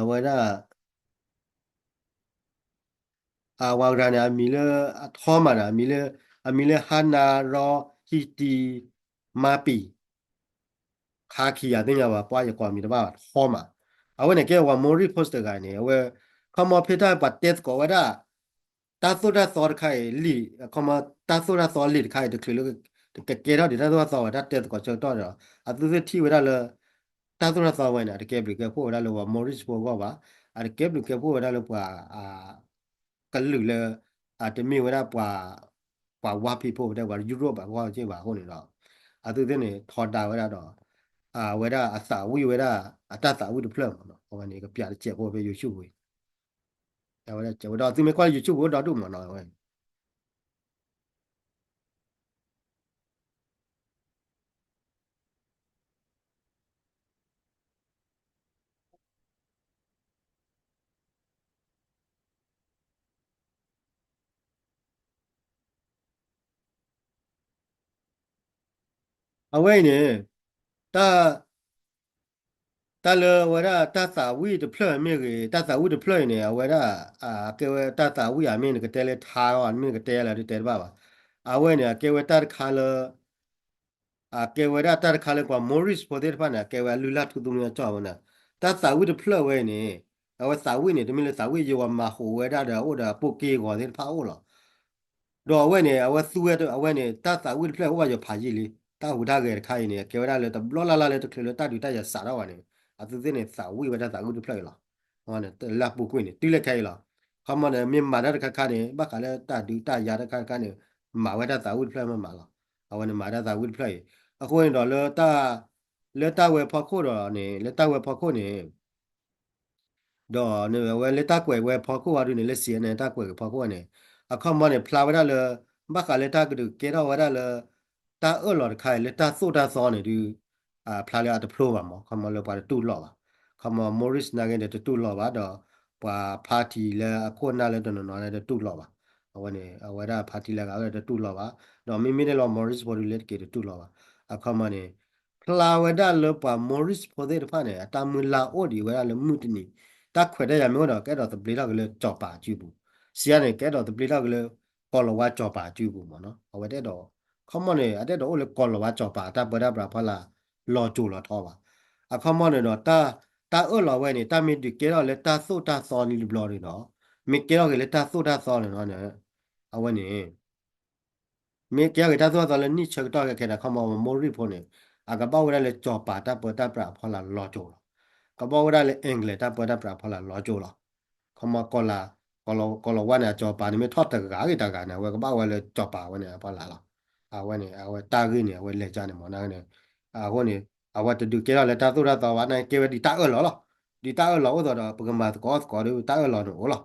အဝဲဒၣ် အဝဲတဂၤန့ၣ် အမံၤလၢ အထီမးဒီး အမံၤလၢ အမံၤလၢ ဟါနၤရီဟံတံ မါပံၤ ခါခံယၤသ့ၣ်ညါဘၣ် ပှၤယကိးမံၤတဘၣ်ဘၣ် ထီမး, အဝဲန့ၣ်ကဲပှၤ Maurice ဖိတဂၤန့ၣ် အဝဲ ခီမီဖဲတၢ်ပှၤတဲသကိးဝဲဒၣ် တၢ်သိၣ်တၢ်သီတခါအံၤလံာ် ခီမီ တၢ်သိၣ်တၢ်သီလံာ်တခါအံၤ တချုးလၢ ကကဲထီၣ်ဒံးတၢ်သိၣ်တၢ်သီဝဲ တၢ်တဲသကိးဆၢကတီၢ်ဒီး အသုသ့ၣ်ထံၣ်ဝဲဒၣ်လၢ တၢ်သိၣ်တၢ်သီဝဲန့ၣ် အတကဲဘျုးကဲဖှိၣ်ဝဲဒၣ်လၢပှၤ Maurice ဖိအဂီၢ်ဘၣ်, အတကဲဘျုးကဲဖှိၣ်ဝဲဒၣ်လၢပှၤ ကလုာ်လၢ အတမ့ၢ်ဝဲဒၣ်ပှၤ ပှၤဝါဖံးဖိဝဲဒၣ်ပှၤ Europe အဂီၢ်က့ၢ်ဘၣ်အဃိန့ၣ်ဒီး အသုသ့ၣ်န့ၣ် ထီဒါဝဲဒၣ်ဒီး အဝဲဒၣ်အသးဝံၣ်ဝဲဒၣ် အတၢ်သးဝံၣ်တဖျၢၣ်မးနီၤ အဝဲန့ၣ် ကပျးတစဲးဖိဖဲ YouTube ပူၤ အဝဲဒၣ်စဲးဝဲဒီး သုမ့ၢ်ကွၢ်လၢ YouTube ပူၤ အိၣ်ဒီဒူၣ်မးနီၤ အဝဲ အဝဲအံၤန့ၣ် တၢ် တၢ်လၢအဝဲဒၣ်တၢ်သးဝံၣ်တဖျၢၣ်မ့ၢ်ဂ့ၤ တၢ်သးဝံၣ်တဖျၢၣ်အံၤန့ၣ် အဝဲဒၣ် အကဲဝဲတၢ်သးဝံၣ်ဧါ မ့ၢ်နကတဲလၢထါအီၤ မ့ၢ်နကတဲလၢဒုးတဲတဘၣ်ဘၣ်. အဝဲန့ၣ် အကဲဝဲတၢ်တခါလၢ အကဲဝဲဒၣ်တၢ်တခါလၢပှၤ Maurice ဖိသ့ၣ်တဖၣ်န့ၣ် အကဲဝဲအလုၢ်လၢ်ထူသနူအကၠီၣ်ဝဲန့ၣ် တၢ်သးဝံၣ်တဖျၢၣ်ဝဲအံၤန့ၣ် အဝဲသးဝံၣ်န့ၣ် တမ့ၢ်လၢသးဝံၣ်ယိဝဲမၤဟူးဝဲဒၣ်ဒီး အိၣ်ဒီးအပိၢ်က့ၢ်ဂီၤသ့ၣ်တဖၣ်အိၣ်လီၤ. ဒီးအဝဲန့ၣ် အဝဲသူဝဲ အဝဲန့ၣ် တၢ်သးဝံၣ်တဖျၢၣ်အိၣ်ဘၣ်ယိာ်ဖးယံာ်လံ. တၢ်ဟူးတၢ်ဂဲၤတခါအံၤန့ၣ် အကဲဝဲဒၣ်လၢတဘျီလၢ်လၢ်လၢတချုးလၢတၢ်ဒုးတၢ်ယၤစးထီၣ်ဘၣ်န့ၣ် အသုသ့ၣ်န့ၣ် သးဝံၣ်ဝဲဒၣ်သးဝံၣ်တဖျၢၣ်အံၤလီၤ. လၢအပူၤကွံာ်န့ၣ် တုၤလၢခဲအံၤလီၤ. ခီမီန့ၣ် မ့ၢ်မၤတၢ်တခါခါန့ၣ် ဘၣ်ဃးလၢတၢ်ဒုးတၢ်ယၤတခါခါန့ၣ် မၤဝဲတၢ်သးဝံၣ်တဖျၢၣ်မ့ၢ်မးလီၤ. အဝဲန့ၣ်မၤတၢ်သးဝံၣ်တဖျၢၣ်အံၤ အဃိန့ၣ်ဒီး လၢတၢ်ဝဲဖီခိၣ်ဒီးန့ၣ် လၢတၢ်ဝဲဖီခိၣ်န့ၣ် ဒီးန့ၣ် အဝဲလၢတၢ်ကွဲးဝဲဖီခိၣ်ဝဲဒုးန့ၣ် လၢ စီၣ်အဲၣ်အဲၣ် တၢ်ကွဲးက့ၤဖီခိၣ်ဝဲန့ၣ် အခီမီန့ၣ် ဖျါဝဲဒၣ်လၢ ဘၣ်ဃးလၢတၢ်ကဒုးကဲထီၣ်ဝဲဒၣ်လၢ တၢ်အၢၣ်လီၤတခါအံၤ လၢတၢ်သိၣ်တၢ်သီန့ၣ်ဒုး ဖျါလၢအတဖျိဘၣ်မး ခီမီလၢပှၤတတူၢ်လိာ်ဘၣ်. ခီမီ Maurice နာ်က့န့ၣ် တတူၢ်လိာ်ဘၣ်ဒီး ပှၤ party လၢအခိၣ်အနၢ်လၢတနီၤနီၤန့ၣ် တတူၢ်လိာ်ဘၣ်. အဝဲန့ၣ် အဝဲဒၣ် party လၢအဂၤဝဲတတူၢ်လိာ်ဘၣ်. ဒီးမ့မ့ၢ်န့ၣ်လီၤ Maurice ဖိဒုးလၢတက့ၤတတူၢ်လိာ်ဘၣ်. အခီမီန့ၣ် ဖျါဝဲဒၣ်လၢပှၤ Maurice ဖိသ့ၣ်တဖၣ်န့ၣ် အတၢ်မုၢ်လၢ်အိၣ်ဒံးဝဲဒၣ်လၢမုၢ်တနံၤ တၢ်ခွဲးတၢ်ယာ်မ့ၢ်အိၣ်ဒီး ကအဲၣ်ဒိးသဘျ့ထီၣ်က့ၤလၢစီၤပၤအစုပူၤ, စံးယါန့ၣ် ကအဲၣ်ဒိးသဘျ့ထီၣ်က့ၤလၢ ကီၤလၤဝါစီၤပၤအစုပူၤမးနီၤ. အဝဲတအဲၣ်ဒိး ခီမီန့ၣ် အတအဲၣ်ဒိးအိၣ်လၢကီၤလၤဝါစီၤပၤတၢ်ပၢတၢ်ပြးဖီလာ်လီၤစိၤလီၤထီဘၣ်. အခီမီန့ၣ်ဒီး တၢ်အၢၣ်လီၤဝဲန့ၣ် တၢ်မ့ၢ်ဒုးကဲထီၣ်လၢတၢ်သိၣ်တၢ်သီန့ၣ်တဘျီန့ၣ်ဒီး မ့ၢ်ကဲထီၣ်က့ၤလၢတၢ်သိၣ်တၢ်သီန့ၣ်ဒီး အဝဲန့ၣ် မ့ၢ်ကဲထီၣ်က့ၤတၢ်သိၣ်တၢ်သီလၢနံၣ်ဆၢကတီၢ်ခဲခဲန့ၣ် ခီမီ Maurice ဖိန့ၣ် အကဘၣ်ဝဲဒၣ်လၢစီၤပၤတၢ်ပၢတၢ်ပြးအဖီလာ်လီၤစိၤလီၤ. ကဘၣ်ဝဲဒၣ်လၢ England တၢ်ပၢတၢ်ပြးအဖီလာ်လီၤစိၤလီၤ. ခီမီ ကီၤလၤဝါန့ၣ် အစီၤပၤန့ၣ် မ့ၢ်ထီၣ်တဂၤဂ့ၤတဂၤန့ၣ် အဝဲကဘၣ်ဝဲလၢစီၤပၤဝဲန့ၣ်အဖီလာ်လီၤ. အဝဲန့ၣ် အဝဲတၢ်ဂ့ၢ်န့ၣ် အဝဲလဲၤကါန့ၣ်မးန့ၣ် အဃိန့ၣ် အဝဲတဒုးကဲထီၣ်လၢတၢ်သိၣ်တၢ်သီဘၣ် နာ်က့ကဲဝဲဒ်တၢ်အၢၣ်လီၤလီၤ. ဒ်တၢ်အၢၣ်လီၤအိၣ်သိးဒီး ပကမၤသကိးသကိးဒီးတၢ်အၢၣ်လီၤန့ၣ်အိၣ်လီၤ.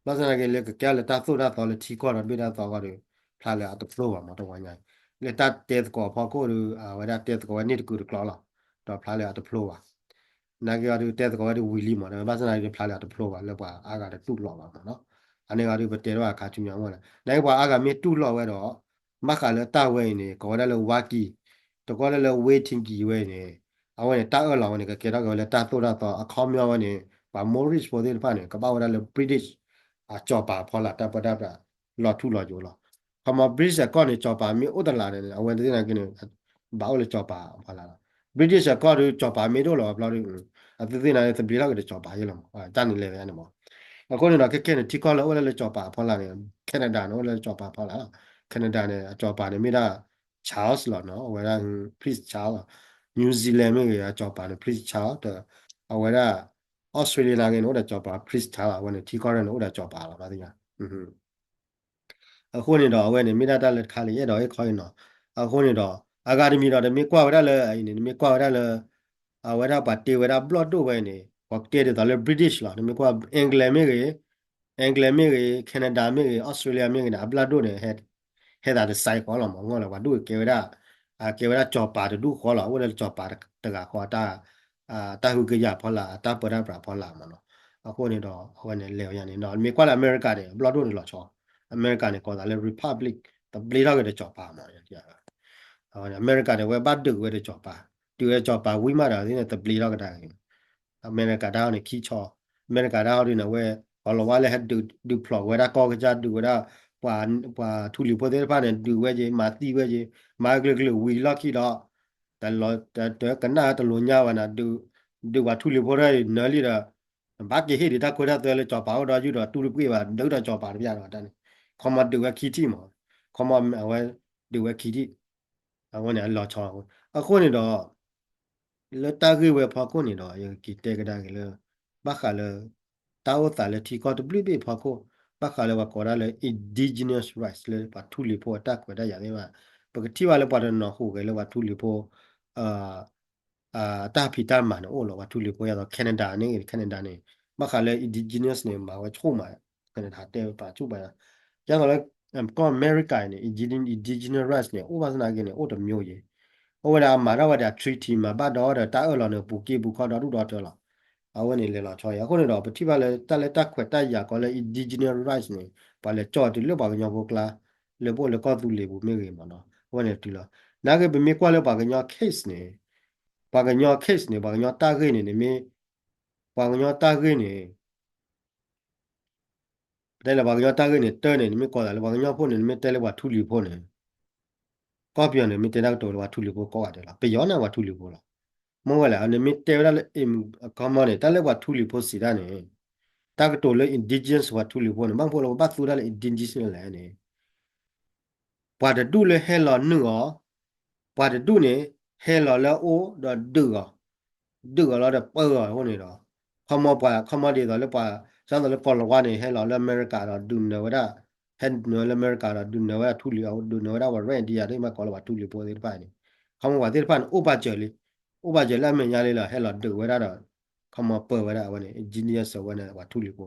ဘၣ်ဆၣ်သနာ်က့လၢကကဲထီၣ်လၢတၢ်သိၣ်တၢ်သီလၢထံကီၢ်ဒီးတဘ့ၣ်တၢ်သီကီၢ်ဒီး ဖျါလၢအတဖျိဘၣ်မး တဝီညါအံၤ လၢတၢ်တဲသကိးအဖီခိၣ်ဒီး အဝဲဒၣ်တဲသကိးဝဲန့ၢ်တကုာ်တကျိၤလီၤ. ဒီးဖျါလၢအတဖျိဘၣ်. နာ်က့အီၤဒီးတဲသကိးဝဲဒၣ်ဝံၤလံမး ဒီးဘၣ်ဆၣ်သနာ်က့ဒီးဖျါလၢအတဖျိဘၣ် လၢပှၤအါဂၤတတူၢ်လိာ်ဘၣ်မးနီၤ. အန့ၣ်အီၤဒီးပတဲထီၣ်အခါဆူညါမ့ၢ်လဲၣ် နာ်က့ပှၤအါဂၤမ့ၢ်တူၢ်လိာ်ဝဲဒီး ဘၣ်ဃးလၢတၢ်ဝဲအံၤန့ၣ် ကိးဝဲဒၣ်လၢ ဝါကံ တကိးဒၣ်လၢ ဝ့ထံကံဝဲအံၤန့ၣ် အဝဲန့ၣ်တၢ်အၢၣ်လီၤဝဲန့ၣ် ကကဲထီၣ်က့ၤဝဲလၢတၢ်သိၣ်တၢ်သီ အခီပညီဝဲန့ၣ် ပှၤ Morris ဖိသ့ၣ်တဖၣ်န့ၣ် ကဘၣ်ဝဲဒၣ်လၢ British အစီၤပၤအဖီလာ် တၢ်ပၢတၢ်ပြး လီၤထူလီၤယိာ်လီၤ. ခီမီ British အကီၢ်န့ၣ် စီၤပၤမ့ၢ်အိၣ်တလးန့ၣ် အဝဲသ့ၣ်နာ်က့န့ၣ် ဘၣ်အိၣ်လၢစီၤပၤအဖီလာ်လီၤ. British အကီၢ်ဒီး စီၤပၤမ့ၢ်တအိၣ်လၢၤဘၣ်ဘျီဒီး အဝဲသ့ၣ်နာ်က့သဘျ့ထီၣ်က့ၤဒီးစီၤပၤယ့ၢ်လီၤမး တၢ်န့ၣ်လဲၤဝဲန့ၣ်မး. အဃိန့ၣ်ဒီး ခဲခဲန့ၣ် ထံကီၢ်လၢအိၣ်ဒၣ်လၢစီၤပၤအဖီလာ်န့ၣ် Canada န့ၣ် အိၣ်လၢစီၤပၤအဖီလာ်လီၤ. Canada န့ၣ် အစီၤပၤန့ၣ်မ့ၢ်ဒၣ် Charles လီၤနီၤ အဝဲဒၣ် Prince Charles လီၤ. New Zealand မ့ၢ်ဂ့ၤ အစီၤပၤန့ၣ် Prince Charles ဒီး အဝဲဒၣ် Australia နာ်က့န့ၣ် အိၣ်ဒီးစီၤပၤ Prince Charles လီၤ. အဝဲန့ၣ် ထံကီၢ်န့ၣ် အိၣ်ဒီးစီၤပၤလီၤ ဘၣ်သ့ၣ်ညါ အဃိန့ၣ်ဒီး အဝဲန့ၣ် မ့ၢ်ဒၣ်တၢ်လၢတခါလၢယအဲၣ်ဒိး ဟ့ၣ်ခီအံၤနီၤ. အဃိန့ၣ်ဒီး အဂၤတမံၤဒီး နမ့ၢ်ကွၢ်ဝဲဒၣ်လၢအံၤန့ၣ် နမ့ၢ်ကွၢ်ဝဲဒၣ်လၢ အဝဲဒၣ်ပှၤတ့ဝဲဒၣ်ဘျီၣ်ဒိၣ်ဝဲန့ၣ် ပှၤတဲဒ်သိးလၢ British လီၤ. နမ့ၢ်ကွၢ် England မ့ၢ်ဂ့ၤ England မ့ၢ်ဂ့ၤ Canada မ့ၢ်ဂ့ၤ Australia မ့ၢ်ဂ့ၤန့ၣ် အဘျီၣ်ဒိၣ်န့ၣ် ဟဲသးတစဲးဃီလီၤမး အဂီၢ်လၢပှၤဒိၣ်ကဲဝဲဒၣ် ကဲဝဲဒၣ်စီၤပၤတဒူၣ်ဃီလီၤ. အိၣ်ဒီးစီၤပၤတဂၤဃီ တၢ်ဟုကယာ်ဖီလာ် တၢ်ပၢတၢ်ပြးဖီလာ်မးနီၤ. အဃိန့ၣ်ဒီး အဝဲန့ၣ်လဲၤဝဲယါန့ၣ်ဒီး နမ့ၢ်ကွၢ်လၢအမဲရကၤန့ၣ် အဘျီၣ်ဒိၣ်န့ၣ်လီၤဆီ အမဲရကၤန့ၣ် ကိးသးလၢ Republic သဘျ့ထီၣ်က့ၤဒီးစီၤပၤမး အမဲရကၤန့ၣ် အဝဲဘၣ်ဒုးဝဲဒီးစီၤပၤ ဒုးဝဲစီၤပၤဝံၤမးဒီး အဝဲသ့ၣ်န့ၣ် သဘျ့ထီၣ်ကဒါက့ၤ အမဲရကၤတၢ်ဟီန့ၣ် ခံဆီ အမဲရကၤတၢ်ဟီဒုးန့ၣ် အဝဲ ကီၤလၤဝါလၢဟဲဒုးဖျိးဝဲဒၣ်ကီၢ်ကစၢ် ဒုးဝဲဒၣ် ပှၤထူလံၤဖိသ့ၣ်တဖၣ်န့ၣ် ဒုးဝဲက့ၤ မၤသံဝဲက့ၤ မၤကလုာ်ကလုာ်ဝံၤလီၢ်ခံဒီး တလီၤတကနၣ်တလိၤညါဝဲန့ၣ် ဒုးပှၤထူလံၤဖိတဖၣ်အံၤနၢၤလံဒီး ဘၣ်က့ၤဟ့ၣ်ဒံးတၢ်ခွဲးတၢ်သဲလၢစီၤပၤအိၣ်ဒီးယုၢ်ဒီးတူၢ်တပှ့ၤဘၣ် ဒုးဒီးစီၤပၤတပျၢ်ဒီးတၢ်န့ၣ် ခီမီဒုးဝဲခံထံၣ်မး ခီမီအဝဲ ဒုးဝဲခံထံၣ် အဝဲန့ၣ်အလီၤဆီ အဃိန့ၣ်ဒီး လၢတၢ်ဂ့ၢ်ဝဲအဖီခိၣ်န့ၣ်ဒီး ယကက့ၤတဲကဒါက့ၤလၢ ဘၣ်ဃးလၢ တၢ်အိၣ်သးလၢထံကီၢ်တဘျုးဘ့ၣ်အဖီခိၣ် ဘၣ်ဃးလၢပှၤကိးဒၣ်လၢ indigenous rights လၢပှၤထူလံၤဖိအတၢ်ခွဲးတၢ်ယာ်သ့ၣ်တဖၣ် ပကထံၣ်ဘၣ်လၢပှၤတနီၤဃိးဂဲၤလၢပှၤထူလံၤဖိ အတၢ်ဖံးတၢ်မၤန့ၣ်အိၣ်လီၤ ပှၤထူလံၤဖိ ယၤသိး Canada န့ၣ် Canada န့ၣ် ဘၣ်ဃးလၢ indigenous န့ၣ် မၤဝဲဆိၣ်မး Canada တဲပာ်ဆူၣ်ပာ် ယၤသိးလၢ ကီၢ်အမဲရကၤန့ၣ် indigenous rights န့ၣ် အိၣ်ဘၣ်ဆၣ်သနာ်က့န့ၣ် အိၣ်တမျိုးယဲၤ အိၣ်ဝဲဒၣ်အမၤထီၣ်ဝဲဒၣ် treaty မၤဘၣ်ဒီးဒီးတၢ်အၢၣ်လီၤန့ၣ် ပူၤက့ပူၤခီဒီဒူၣ်ဒီထၢလီၤ အဝဲန့ၣ်လဲၤလီၤဆီအံၤ အဃိန့ၣ်ဒီး ပထံၣ်ဘၣ်လၢတၢ်လၢတၢ်ခွဲးတၢ်ယာ်ကီးလၢ indigenous rights န့ၣ် ပှၤလဲၤကၠီၣ်တုၤလၢပှၤကညီဖိကျါ လၢပအိၣ်လၢကီၢ်သူလ့ၤပူၤမ့ၢ်ဂ့ၤမးနီၤ အဝဲန့ၣ်တုၤလီၤ နာ်က့ပမ့ၢ်ကွၢ်လၢပှၤကညီ case န့ၣ် ပှၤကညီ case န့ၣ် ပှၤကညီတၢ်ဂ့ၢ်န့ၣ် နမ့ၢ် ပှၤကညီတၢ်ဂ့ၢ်န့ၣ် ပတဲလၢပှၤကညီတၢ်ဂ့ၢ်န့ၣ် တၢ်န့ၣ် နမ့ၢ်ကိးသးလၢပှၤကညီဖိန့ၣ် နမ့ၢ်တဲလၢပှၤထူလံၤဖိန့ၣ် ကီၢ်ပယီၤန့ၣ် မ့ၢ်တဲတၢ်ကတိၤလၢပှၤထူလံၤဖိကိးဂၤဒဲးလီၤ ပယီၤန့ၣ်ပှၤထူလံၤဖိလီၤ မ့ၢ်ဝဲလဲၣ် နမ့ၢ်တဲဝဲဒၣ်လၢ အခီမီန့ၣ် တၢ်လၢပှၤထူလံၤဖိစံးတၢ်န့ၣ် တၢ်ကတိၤလၢ indigenous ပှၤထူလံၤဖိန့ၣ် ဘၣ်မနုၤလၢပဘၣ်သူဒၣ်လၢ indigenous လဲၣ်န့ၣ် ပှၤတဒူၣ်လၢဟဲလီၤနုာ်အီၤ, ပှၤတဒူၣ်န့ၣ် ဟဲလီၤလၢအအိၣ်ဒီးဒုးအီၤ, ဒုးအီၤလီၤဒီးပၢအီၤအဃိန့ၣ်ဒီး, ခီမီပှၤ ခီမီဒ်သိးလၢပှၤ ဒ်သိးလၢကီၤလၤဝါန့ၣ် ဟဲလီၤလၢအမဲရကၤဒီးဒုးနၢၤဝဲဒၣ်, ဟဲနုာ်လၢအမဲရကၤဒီးဒုးနၢၤဝဲဒၣ်ထူလံၤ ဒုးနၢၤဝဲဒၣ်ပှၤ rent ဒ်ယၤဒ်မ့ၢ်ကိးလၢပှၤထူလံၤဖိသ့ၣ်တဖၣ်န့ၣ်, ခီမီပှၤသ့ၣ်တဖၣ်န့ၣ် အိၣ်ပာ်စၢၤလံ, အိၣ်ပာ်စၢၤလၢအမဲာ်ညါလံလီၤ ဟဲလီၤဒုးဝဲဒၣ်ဒီး ခီမီပၢဝဲဒၣ်အဝဲန့ၣ် indigenous ဝဲန့ၣ်ပှၤထူလံၤဖိ,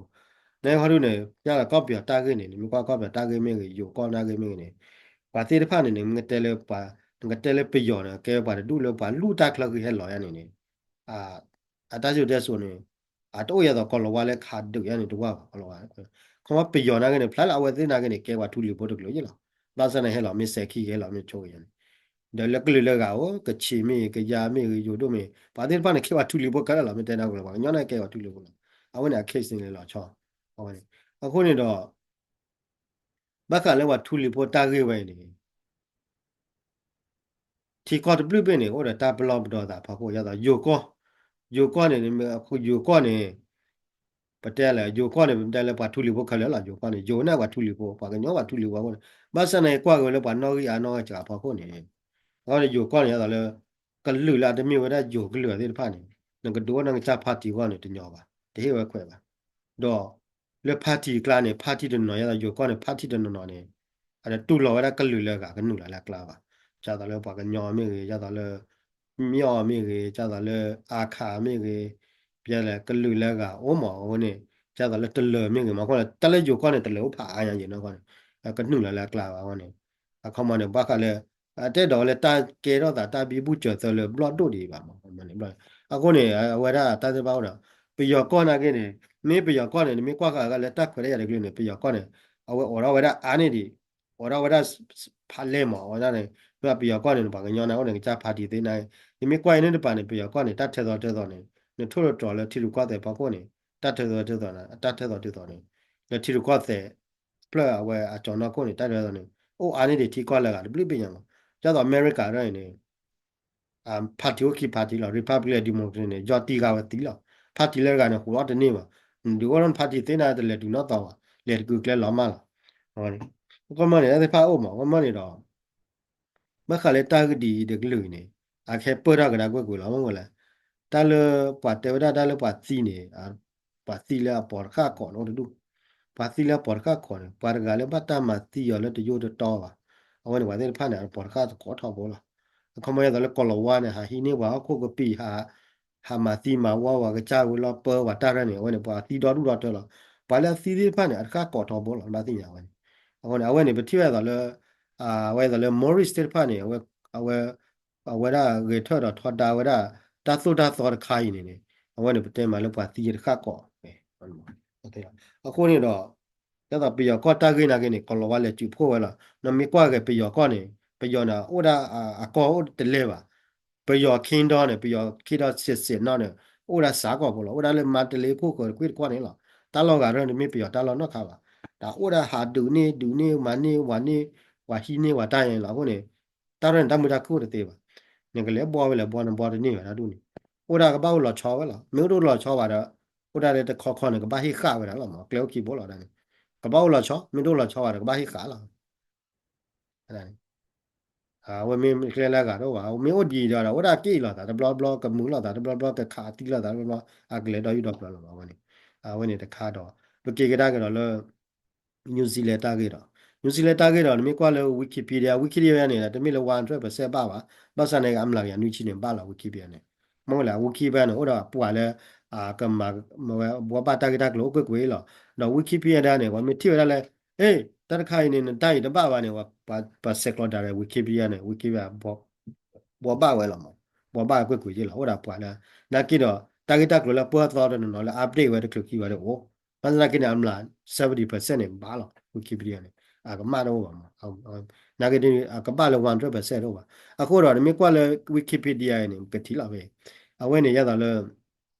နဟီဒုန့ၣ် ပျၢ်ဒီးကီၢ်ပယီၤတၢ်ဂ့ၢ်န့ၣ် နမ့ၢ်ကွၢ်ကီၢ်ပယီၤတၢ်ဂ့ၢ်မ့ၢ်ဂ့ၤ ယိၤကီၢ်တၢ်ဂ့ၢ်မ့ၢ်ဂ့ၤန့ၣ်, ပှၤသ့ၣ်တဖၣ်န့ၣ်န့ၣ် နကတဲလၢပှၤ နကတဲလၢပယီၤန့ၣ် ကဲပှၤတဒူၣ်လၢပှၤလူၢ်တၢ်ချၢဃံဟဲလီၤယါန့ၣ်န့ၣ်, အတၢ်စံၣ်စိၤတဲစိၤန့ၣ် အတအိၣ်ယၤသိးကီၤလၤဝါလၢခးဒုးယါန့ၣ်တဝၢ်ဘၣ်ကီၤလၤဝါ, ခီမီပယီၤနာ်က့န့ၣ် ဖျါလၢအဝဲသ့ၣ်နာ်က့န့ၣ် ကဲပှၤထူလံၤဖိတကလုာ်ယါလီၤ, ဘၣ်ဆၣ်န့ၣ်ဟဲလီၤမ့ၢ်စဲၤခံ ဟဲလီၤမ့ၢ်ဆိကယါန့ၣ် ဒီးလၢကလုာ်လၢဂၤအိၣ် ကချ့ၣ်မ့ၢ်ဂ့ၤ ကယါမ့ၢ်ဂ့ၤ ယိၤဒိၣ်မ့ၢ်ဂ့ၤ ပှၤသ့ၣ်တဖၣ်န့ၣ် ကဲပှၤထူလံၤဖိခဲလၢာ်လီၤ မ့ၢ်တဲနၢ်ကလီၤ ပှၤကညီန့ၣ်ကဲပှၤထူလံၤဖိလီၤ, အဝဲန့ၣ်အ case န့ၣ်လဲၤလီၤဆီ, အဝဲန့ၣ်, အဃိန့ၣ်ဒီး ဘၣ်ဃးလၢပှၤထူလံၤဖိတၢ်ဂ့ၢ်ဝဲအံၤန့ၣ် ထံကီၢ်တဘျုးဘ့ၣ်န့ၣ် အိၣ်ဒီးတၢ်ပလီၢ်ပဒီသးဖီခိၣ် ယါသိးယိၤကီၢ်, ယိၤကီၢ်န့ၣ် ယိၤကီၢ်န့ၣ် ပတဲလဲၣ် ယိၤကီၢ်န့ၣ် ပတဲလၢပှၤထူလံၤဖိခဲလၢာ်လီၤ ယိၤကီၢ်န့ၣ် ယိၤန့ၣ်ပှၤထူလံၤဖိ ပှၤကညီပှၤထူလံၤဖိအဃိန့ၣ် ဘၣ်ဆၣ်န့ၣ်ကွၢ်က့ၤလၢပှၤနီၣ်ဂံၢ်အါနီၣ်ဂံၢ်စှၤဖီခိၣ်န့ၣ်, အဃိန့ၣ်ယိၤကီၢ်န့ၣ် ယါသိးလၢ ကလုာ်လၢအတမ့ၢ်ဝဲဒၣ်ယိၤကလုာ်သ့ၣ်တဖၣ်န့ၣ် နကဒုးအိၣ်နကစၢ် party အဂီၢ်န့ၣ် တညီဘၣ်, တဟ့ၣ်ဝဲခွဲးဘၣ်, ဒီး လၢ party အကျါန့ၣ် party တနီၤနီၤ ယါသိးယိၤကီၢ်န့ၣ် party တနီၤနီၤန့ၣ် အတတူၢ်လိာ်ဝဲဒၣ်ကလုာ်လၢအဂၤကနုာ်လီၤလၢအကျါဘၣ်, ဒ်သိးလၢပှၤကညီမ့ၢ်ဂ့ၤ ဒ်သိးလၢ မၠီၣ်မ့ၢ်ဂ့ၤ ဒ်သိးလၢအါခးမ့ၢ်ဂ့ၤ, ပျဲလဲၣ်ကလုာ်လၢအဂၤအိၣ်မးအဃိန့ၣ် ဒ်သိးလၢတလၢၤမ့ၢ်ဂ့ၤမးအဃိန့ၣ် တၢ်လၢယိၤကီၢ်န့ၣ် တလၢၤအိၣ်ဖးအါညါယဲၢ်နီၢ်ကီၢ်န့ၣ် ကနုာ်လီၤလၢအကျါဘၣ်အဃိန့ၣ်, အခီမီန့ၣ် ဘၣ်ဃးလၢ အတအဲၣ်ဒိးဝဲလၢတၢ်ကဲထီၣ်သးတၢ်ဘံဘူစၢၤသၢလၢဘျီၣ်ဒိၣ်ဒံးဘၣ်မး. အဃိန့ၣ် အဝဲဒၣ်တၢ်သ့ၣ်တဖၣ်အိၣ်ဒီး ပယီၤကီၢ်နာ်က့န့ၣ် မ့ၢ်ပယီၤကီၢ်န့ၣ် နမ့ၢ်ကွၢ်ဃာ်အဂၤလၢတၢ်ခွဲးတၢ်ယာ်တကလုာ်န့ၣ် ပယီၤကီၢ်န့ၣ် အဝဲအိးထီၣ်ဝဲဒၣ်အါန့ၢ်ဒံး အိးထီၣ်ဝဲဒၣ်ဖးလဲၢ်မး အဝဲဒၣ်န့ၣ် မ့ၢ်ပယီၤကီၢ်န့ၣ် ပှၤကညီန့ၣ်အိၣ်န့ၣ် ကစၢ်ဖါတံၢ်သ့န့ၣ် နမ့ၢ်ကွၢ်အံၤန့ၣ်တပၤန့ၣ် ပယီၤကီၢ်န့ၣ် တၢ်ထဲသိးထဲသိးန့ၣ် နထိၣ်လီၤတြီၤလၢထံရူၢ်ကီၢ်သဲးဖီခိၣ်န့ၣ် တၢ်ထဲသိးထဲသိးန့ၣ် တၢ်ထဲသိးထဲသိးန့ၣ် လၢထံရူၢ်ကီၢ်သဲး ဖျၢၣ်အဝဲအကၠီၤနီၢ်ခိၣ်န့ၣ် တၢ်ထဲသိးန့ၣ် အိၣ်အါန့ၢ်ဒံးထံကီၢ်လၢအဂၤတဘျုးဘ့ၣ်ညါမး. ဒ်သိးအမဲရကၤဒ်အံၤန့ၣ် party အိၣ်ခံ party လီၤ Republican Democrat န့ၣ် ယီၢ်တံၢ်ဂၤဝဲသံလီၤ. party လၢတဂၤန့ၣ် ဟူးအီၣ်တန့ၢ်ဘၣ်. နဒုးအိၣ်ထီၣ် party သ့န့ၣ်တလဲၤတုၤနီၢ်သီဘၣ် လဲၤတကုာ်ကျဲလီၤမၢ်လီၤ. ကမၢန့ၣ် တၢ်သ့ၣ်တဖၣ်အိၣ်မး ကမၢန့ၣ်ဒီး ဘၣ်ဃးလၢတၢ်ဂ့ၢ်ဒ်အံၤတကလုာ်အံၤန့ၣ် အကဟဲပၢၢ်ထီၣ်ကဒါကွ့ၢ်ကွ့ၢ်လီၤ မ့ၢ်ဝဲလဲၣ်. တၢ်လၢပှၤတဲဝဲဒၣ်တၢ်လၢပှၤသံန့ၣ် ပှၤသံလၢအပိာ်တဃၣ်ကိးန့ၣ်အိၣ်တဒူၣ်. ပှၤသံလၢအပိာ်တဃၣ်ကိးန့ၣ် ပှၤတဂၤလၢဘၣ်တၢ်မၤသံအီၤလၢတယိတတီဘၣ်. အဝဲန့ၣ်ပှၤသ့ၣ်တဖၣ်န့ၣ် အပိာ်တဃၣ်သကိးထီဘိလီၤ. အခီပညီဒ်သိးလၢကိၤလၤဝါန့ၣ် ဟးဟံးန့ၢ်ပှၤဟီၣ်ခိၣ်ကပံာ် ဟးမၤသံမၤဝီပှၤကစၢ်ဝဲလီၤပၢပှၤတၢ်ရဲၣ်န့ၣ် အဝဲန့ၣ် ပှၤသံဒီဒူၣ်ဒီတၢလီၤ. ပှၤလၢအသံသ့ၣ်တဖၣ်န့ၣ် အတဃၣ်ကိးထီဘိလီၤ နဘၣ်သ့ၣ်ညါဝဲန့ၣ်. အဃိန့ၣ် အဝဲန့ၣ် ပထံၣ်ဝဲဒ်သိးလၢ အဝဲဒ်သိးလၢ Morris သ့ၣ်တဖၣ်န့ၣ် အဝဲ အဝဲဒၣ်ဂဲၤထၢၣ်ဒီးထီဒါဝဲဒၣ် တၢ်သိၣ်တၢ်သီတခါအံၤန့ၣ်န့ၣ် အဝဲန့ၣ် ပတဲမးလၢပှၤသံတဃၣ်ကိး အဃိန့ၣ်ဒီး ဒ်သိးပယီၤကီၢ်တၢ်ဂ့ၢ်နာ်က့န့ၣ် ကိၤလၤဝါလဲၤစုးဖှိၣ်ဝဲလီၤ. နမ့ၢ်ကွၢ်ဂဲၤပယီၤကီၢ်န့ၣ် ပယီၤန့ၣ် အိၣ်ဒၣ်အကီၢ်အိၣ်တလဲၤဘၣ်. ပယီၤ kingdom န့ၣ် ပယီၤ kingdom စံးစံးနီၣ်န့ၣ် အိၣ်ဒၣ်စးကီၢ်ဖိလီၤ. အိၣ်ဒၣ်လၢမါတလ့ခိၣ်ဃၢၤတကွ့ၢ်တကွီၢ်န့ၣ်လီၤ. တၢ်လီၢ်ဂၤရဲၣ်န့ၣ်တမ့ၢ်ပယီၤတၢ်လီၢ်နီတခါဘၣ်. တၢ်အိၣ်ဒၣ်ဟးဒုးန့ၢ်ဒုးန့ၢ်မၤန့ၢ်ဝၤန့ၢ် ပှၤဟံးန့ၢ်ဝဲတၢ်ယါန့ၣ်လီၤ. အဃိန့ၣ် တၢ်ရဲၣ်န့ၣ် တၢ်မုာ်တၢ်ခုၣ်အိၣ်တသ့ဘၣ်. နကလဲၤဘှီဝဲလဲၤဘှီနဘှီတန့ၢ်ဘၣ်တၢ်ဒ်န့ၣ် အိၣ်ဒၣ်ကဘၣ်အိၣ်လီၤဆီဝဲလီၤ. မ့ၢ်အိၣ်ဒၣ်လီၤဆီဘၣ်ဒီး အိၣ်ဒၣ်လၢတခီခီန့ၣ် ကဘၣ်ဟ့ၣ်ဃာ်ဝဲဒၣ်လီၤမး ကျဲအိၣ်ခံဘိလီၤဒၣ်န့ၣ် ကဘၣ်အိၣ်လီၤဆီ မ့ၢ်တအိၣ်လီၤဆီဘၣ်ဒီး ကဘၣ်ဟ့ၣ်ဃာ်လီၤ. အဝဲမ့ၢ်ကျဲလၢအဂၤတအိၣ်ဘၣ် မ့ၢ်အိၣ်ဒ်အံၤဒီး အိၣ်ဒၣ်က့ၢ်လိာ်သးတဘျီဘျီ ကမုာ်လိာ်သးတဘျီဘျီ ကခးသံလိာ်သးတဘျီဘျီ အကလဲၤဒီးယူၢ်ဒီးပျၢၤလီၤမး အဝဲန့ၣ်. အဝဲန့ၣ်တခါဒီး ပက့ၤကဒါက့ၤဒီးလၢ New Zealand တၢ်ဂ့ၢ်ဒီး New Zealand တၢ်ဂ့ၢ်ဒီး နမ့ၢ်ကွၢ်လၢ Wikipedia Wikipedia န့ၣ် တမ့ၢ်လၢ one hundred percent ဘၣ်ဘၣ် ဘၣ်ဆၣ်န့ၣ် အမျးကယၤနွံဆံန့ၣ် ဘၣ်လီၤ Wikipedia န့ၣ် မ့ၢ်ဝဲလဲၣ် Wikipedia န့ၣ် အိၣ်ဒီးပှၤလၢ ကမၤဝဲ ဘှီဘၣ်တၢ်ဂ့ၢ်တၢ်ကျိၤအိၣ်ကွ့ၢ်ကွ့ၢ်လီၤ. ဒီး Wikipedia န့ၣ် ပှၤမ့ၢ်ထံၣ်ဝဲဒၣ်လၢ အ့ တၢ်တခါအံၤန့ၣ် နတၢ်အံၤတဘၣ်ဘၣ်န့ၣ် ပှၤဆဲးကျိးဒၣ် Wikipedia န့ၣ် Wikipedia ဘှီဘၣ်ဝဲလီၤမး ဘှီဘၣ်ကွ့ၢ်ကွ့ၢ်ယ့ၢ်လီၤ အိၣ်ဒီးပှၤလၢ နာ်က့ဒီး တၢ်ဂ့ၢ်တၢ်ကျိၤလၢပၢၢ်သီတနီၤနီၤလၢ update ဝဲတချုးခံဘၣ်ဒီးအိၣ် ဘၣ်ဆၣ်နာ်က့န့ၣ် အမျး seventy percent န့ၣ် ဘၣ်လီၤ Wikipedia န့ၣ် အကမၣ်တအိၣ်ဘၣ်မး နာ်က့ဒ်အကဘၣ်လၢ one hundred percent တအိၣ်ဘၣ်. အဃိဒီး နမ့ၢ်ကွၢ်လၢ Wikipedia န့ၣ် ကထံၣ်လီၤဖဲ အဝဲန့ၣ် ဒ်သိးလၢ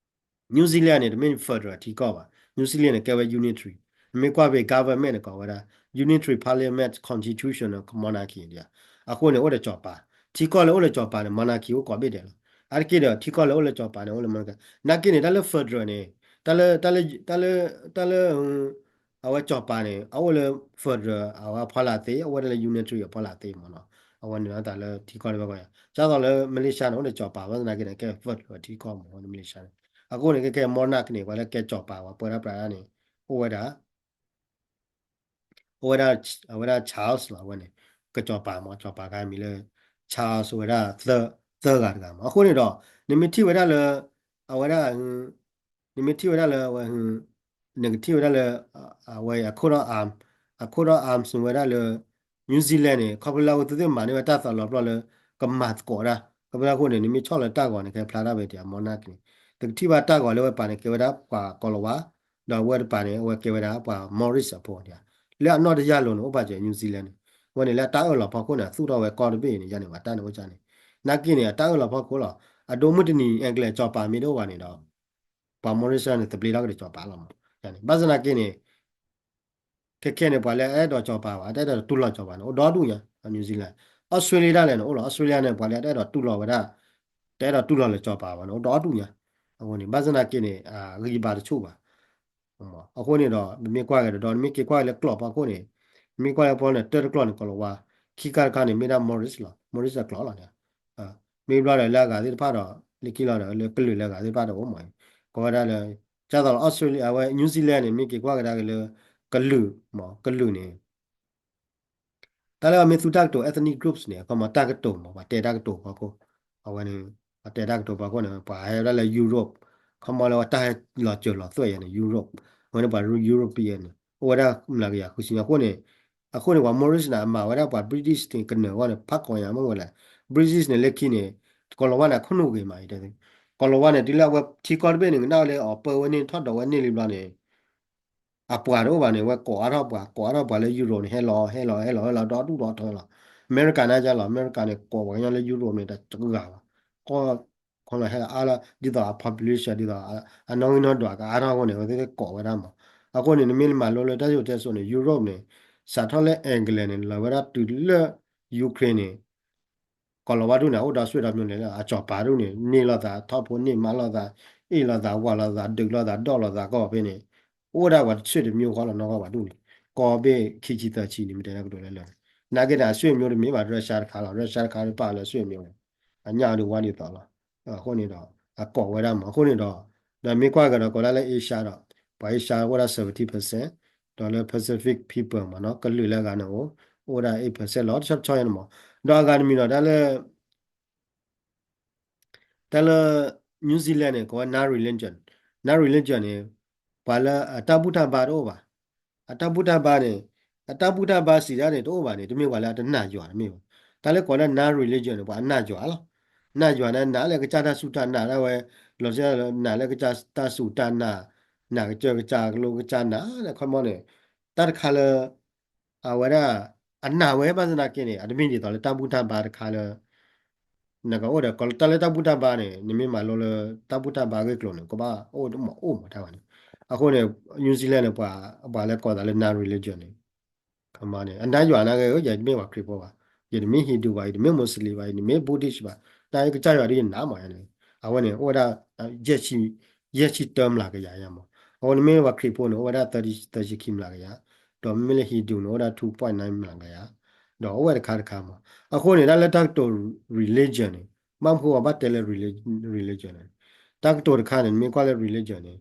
New Zealand န့ၣ် တမ့ၢ် federal ထံကီၢ်ဘၣ် New Zealand န့ၣ် ကဲဝဲ unitary နမ့ၢ်ကွၢ်ဖဲ government န့ၣ် ကိးဝဲဒၣ် unitary parliament constitution monarchy ဒ် အဃိန့ၣ် အိၣ်ဒီးစီၤပၤ ထံကီၢ်လၢအိၣ်လၢစီၤပၤန့ၣ် monarchy အိၣ်ကိးဘ့ၣ်ဒဲးလီၤ. အါတက့ၢ်ဒီး ထံကီၢ်လၢအိၣ်လၢစီၤပၤန့ၣ် အိၣ်လၢ monarchy နာ်က့န့ၣ် တၢ်လၢ federal န့ၣ် တၢ်လၢ တၢ်လၢ တၢ်လၢ အဝဲစီၤပၤန့ၣ် အအိၣ်လၢ federal အဝဲအဖီလာ်သ့ အအိၣ်ဝဲဒၣ်လၢ unitary အဖီလာ်သ့မးနီၤ အဝဲန့ၣ်တၢ်လၢထံကီၢ်လၢဘၣ်ကီ ဒ်သိးလၢ Malaysia န့ၣ် အိၣ်လၢစီၤပၤ ဘၣ်ဆၣ်နာ်က့န့ၣ် ကဲ federal ထံကီၢ်မး အဝဲန့ၣ် Malaysia န့ၣ် အဃိန့ၣ် ကဲကဲ monarch န့ၣ် ပှၤလၢကဲစီၤပၤ ပှၤပၢတၢ်ပြးတၢ်န့ၣ် အိၣ်ဝဲဒၣ် အိၣ်ဝဲဒၣ် အဝဲဒၣ် Charles လီၤ အဝဲန့ၣ် ကစီၤပၤမး စီၤပၤခါမံၤလၢ Charles ဝဲဒၣ် သၢဂၤတဂၤမး အဃိန့ၣ်ဒီး နမ့ၢ်ထံၣ်ဝဲဒၣ်လၢ အဝဲဒၣ် နမ့ၢ်ထံၣ်ဝဲဒၣ်လၢအဝဲ နကထံၣ်ဝဲဒၣ်လၢ အဝဲအ coat of arms အ coat of arms ဝဲဒၣ်လၢ New Zealand န့ၣ် ခီဖျိလၢအဝဲသ့ၣ်မၤန့ၢ်ဝဲတၢ်သးလီၤပျီလၢ ကမၤသကိးတၢ် ခီဖျိလၢအဃိန့ၣ် နမ့ၢ်ဆီၣ်လီၤတၢ်ဂီၤန့ၣ် ကဲဖျါတၢ်ဝဲဒၣ် monarch န့ၣ် တကထံၣ်ဘၣ်တၢ်ဂီၤလၢဝဲပၢ်န့ၣ် ကဲဝဲဒၣ်ပှၤကိၤလၤဝါ ဒီးအဝဲတပၤန့ၣ် အဝဲကဲဝဲဒၣ်ပှၤ Morris အဖိဒၣ် လၢအနီၢ်တယၢ်လိၤန့ၣ် အိၣ်ဘၣ်စၢၤ New Zealand န့ၣ် အဝဲန့ၣ်လၢအတၢ်အၢၣ်လီၤဖီခိၣ်န့ၣ် အသူၣ်ထီၣ်ဝဲကီၢ်တဘ့ၣ်အံၤန့ၣ် ယၤန့ၣ် ပှၤတၢ်န့ၣ်အိၣ်ကၢ်န့ၣ် နာ်က့န့ၣ် အတၢ်အၢၣ်လီၤဖီခိၣ်လီၤ. အဒိမုၢ်တနံၤ England စီၤပၤမ့ၢ်တအိၣ်ဘၣ်န့ၣ်ဒီး ပှၤ Morris န့ၣ် သဘျ့ထီၣ်ကဒီးစီၤပၤလီၤမး ယၤန့ၣ် ဘၣ်ဆၣ်နာ်က့န့ၣ် ခဲခဲန့ၣ် ပှၤလၢအအဲၣ်ဒိးစီၤပၤဘၣ် တအဲၣ်ဒိးတူၢ်လိာ်စီၤပၤန့ၣ် အိၣ်ဒီဒူၣ်ညါ New Zealand Australia ဒၣ်လဲာ်န့ၣ် အိၣ်လီၤ Australia န့ၣ် ပှၤလၢအတအဲၣ်ဒိးတူၢ်လိာ်ဝဲဒၣ် တအဲၣ်ဒိးတူၢ်လိာ်လၢစီၤပၤဘၣ်န့ၣ် အိၣ်ဒီဒူၣ်ညါ အဃိန့ၣ် ဘၣ်ဆၣ်နာ်က့န့ၣ် ဂံၢ်ဘါတဆူၣ်ဘၣ် အဃိန့ၣ်ဒီး နမ့ၢ်ကွၢ်က့ၤဒီး နမ့ၢ်က့ၤကွၢ်က့ၤလၢကျိာ်ဖီခိၣ်န့ၣ် နမ့ၢ်ကွၢ်လၢဖီန့ၣ် တၢတကျိာ်န့ၣ် ကိၤလၤဝါ ခံခါတခါန့ၣ် မ့ၢ်ဒၣ် Morris လီၤ Morris အကျိာ်လီၤန့ၣ် မ့ၢ်ဘျီဒီးလၢအဂၤသ့ၣ်တဖၣ်ဒီး လၢခံလီၤဒီး လၢကလုာ်လၢအဂၤသ့ၣ်တဖၣ်ဒီးအိၣ်မး ကိးဝဲဒၣ်လၢ ဒ်သိးလၢ Australia အဝဲ New Zealand န့ၣ် မ့ၢ်က့ၤကွၢ်ကဒါက့ၤလၢ ကလုာ်မး ကလုာ်န့ၣ် တၢ်လၢအမ့ၢ်သူတၢ်ကတိၤ ethnic groups န့ၣ် အခီပညီတၢ်ကတိၤမး ပှၤတဲတၢ်ကတိၤဖီခိၣ် အဝဲန့ၣ် ပှၤတဲတၢ်ကတိၤဖီခိၣ်န့ၣ် ပှၤဟဲဝဲဒၣ်လၢ Europe ခီပညီလၢဝဲတၢ်ဟဲလီၤစၢၤလီၤသွဲၣ်ယၤန့ၣ် Europe အဝဲန့ၣ်ပှၤ European န့ၣ် အိၣ်ဝဲဒၣ်မျးကယၤဃုဆံညါအဃိန့ၣ် အဃိန့ၣ် ပှၤ Morris န့ၣ် အမၤဝဲဒၣ်ပှၤ British န့ၣ် ကနၢၤအဂီၢ်န့ၣ် ဖးကီၢ်ညါမ့ၢ်ဝဲလဲၣ်, British န့ၣ် လၢခံန့ၣ် ကီၤလၤဝါန့ၣ် ခိၣ်နူာ်ဂ့ၤမးအံၤတဲ, ကီၤလၤဝါန့ၣ် တုၤလၢအဝဲထံကီၢ်တဘ့ၣ်န့ၣ် ကနၣ်ဝဲလၢအီၤပၢဝဲန့ၣ် ထီၣ်ဒိးဝဲန့ၢ်လံဘျီန့ၣ် အပှၤတအိၣ်ဘၣ်န့ၣ် ဝဲကိးအါထီၣ်ပှၤ ကိးအါထီၣ်ပှၤလၢ Europe န့ၣ် ဟဲလီၤ ဟဲလီၤ ဟဲလီၤ ဟဲလီၤ ဒီဒူၣ်ဒီထၢလီၤ. အမဲရကၤန့ၣ်ကလီၤ အမဲရကၤန့ၣ် ကိးပှၤကညီလၢ Europe န့ၣ် တဂၤဘၣ်, ကီၢ် ခီလီၤဟဲလီၤအါလီၤ ဒ်သိးအ population ဒ်သိး အနီၣ်ဂံၢ်နီၣ်ဒွးကအါထီၣ်အဃိန့ၣ် အဝဲသ့ၣ်ကိးဝဲဒၣ်မး. အဃိန့ၣ် နမ့ၢ်မၤလိလၢတၢ်စံၣ်စိၤတဲစိၤန့ၣ် Europe န့ၣ် စးထီၣ်လၢ England န့ၣ် လီၤဝဲဒၣ်တုၤလၢ Ukraine န့ၣ် ကီၤလၤဝါဒူၣ်န့ၣ် အိၣ်ဒီးဆွေမျိုးန့ၣ်လၢ အစီၤပၤဒူၣ်န့ၣ် န့ၢ်လိာ်သး ထီၣ်ဖိန့ၢ်မးလိာ်သး အ့ၣ်လိာ်သး ဝၤလိာ်သး ဒုးလိာ်သး ဒီၣ်လိာ်သးကီၢ်ဖဲန့ၣ် အိၣ်ဝဲဒၣ်ပှၤ ဆွေမျိုး ဃီလီၤနီၢ်ကီၢ်ပှၤဒူၣ်န့ၣ် ကီၢ်ဘ့ၣ်ခံဆံသၢဆံန့ၣ် မ့ၢ်တဲလၢကတိၤလၢလၢ နာ်က့န့ၣ် အ ဆွေမျိုး တမ့ၢ်ဘၣ် Russia တခါလီၤ Russia တခါပာ်လၢ ဆွေမျိုး အညၣ်အီၤဒုးဝါဒ်သိးလီၤ. အဃိန့ၣ်ဒီး အကိးဝဲဒၣ်မး အဃိန့ၣ်ဒီး ဒီးမ့ၢ်ကွၢ်ကဒီးကိးဒၣ်လၢ Asia ဒီး ပှၤ Asia အိၣ်ဒၣ် seventy percent ဒီးလၢ Pacific people မးနီၤ ကလုာ်လၢအဂၤန့ၣ်အိၣ် အိၣ်ဒၣ် eight percent လီၤ တဆီတဆီယဲန့ၣ်မး ဒီးအဂၤတမံၤဒီး တၢ်လၢ တၢ်လၢ New Zealand န့ၣ် ကိးဝဲ non-religion, non-religion န့ၣ် ပှၤလၢအတၢ်ဘူၣ်တၢ်ဘါတအိၣ်ဘၣ်, အတၢ်ဘူၣ်တၢ်ဘါန့ၣ် အတၢ်ဘူၣ်တၢ်ဘါစံးဒၣ်န့ၣ် တအိၣ်ဘၣ်န့ၣ် တမ့ၢ်ပှၤလၢအတနာ်ယွၤတမ့ၢ်ဘၣ်. တၢ်လၢကိးလၢ non-religion န့ၣ် ပှၤအနာ်ယွၤလီၤ. နာ်ယွၤန့ၣ် နာ်လၢကစၢ်တၢ်စူၢ်တၢ်နာ်ဒၣ်ဝဲ လီၤစ့ၢ်လၢနာ်လၢကစၢ်တၢ်စူၢ်တၢ်နာ်, နာ်ကစၢ်ကစၢ်ကလိကစၢ်နာ်လၢခီမီန့ၣ် တၢ်တခါလၢ အဝဲဒၣ် အနာ်ဝဲဘၣ်ဆၣ်သနာ်က့န့ၣ် အတမ့ၢ်ဒ်သိးလၢတၢ်ဘူၣ်တၢ်ဘါတခါလၢ နကအိၣ်ဒီးတၢ်လၢတၢ်ဘူၣ်တၢ်ဘါန့ၣ် နမ့ၢ်မၤလိလၢတၢ်ဘူၣ်တၢ်ဘါဂ့ၢ်ကျိၤန့ၣ် ကဘၣ်အိၣ်မးအိၣ်မးတၢ်ဘၣ်န့ၣ်. အဃိန့ၣ် New Zealand န့ၣ် ပှၤ ပှၤလၢကိးသးလၢ non-religion န့ၣ် ခီမီန့ၣ် အနာ်ယွၤနာ်က့ ယတမ့ၢ်ပှၤခရံာ်ဖိဘၣ်, ယတမ့ၢ် Hindu ဘၣ်, ယတမ့ၢ် Muslim ဘၣ်, ယတမ့ၢ် Buddhist ဘၣ်, တၢ်ကစၢ်ယွၤဒ်ယနာ်မးန့ၣ် အဝဲန့ၣ် အိၣ်ဝဲဒၣ် ယဲၢ်ဆံ ယဲၢ်ဆံတၢမျးကယၤယါမး. အဃိန့ၣ်မ့ၢ်ပှၤခရံာ်ဖိန့ၣ် အိၣ်ဝဲဒၣ် သၢဆံခံမျးကယၤ, ဒီးမ့မ့ၢ်လၢ Hindu န့ၣ် အိၣ်ဝဲဒၣ် two point nine မျးကယၤ, ဒီးအိၣ်ဝဲတခါတခါမး. အဃိန့ၣ် တၢ်လၢတၢ်ကတိၤ religion န့ၣ် ဘၣ်မနုၤဃိပဘၣ်တဲလၢ religion န့ၣ် တၢ်ကတိၤတခါန့ၣ် နမ့ၢ်ကွၢ်လၢ religion န့ၣ်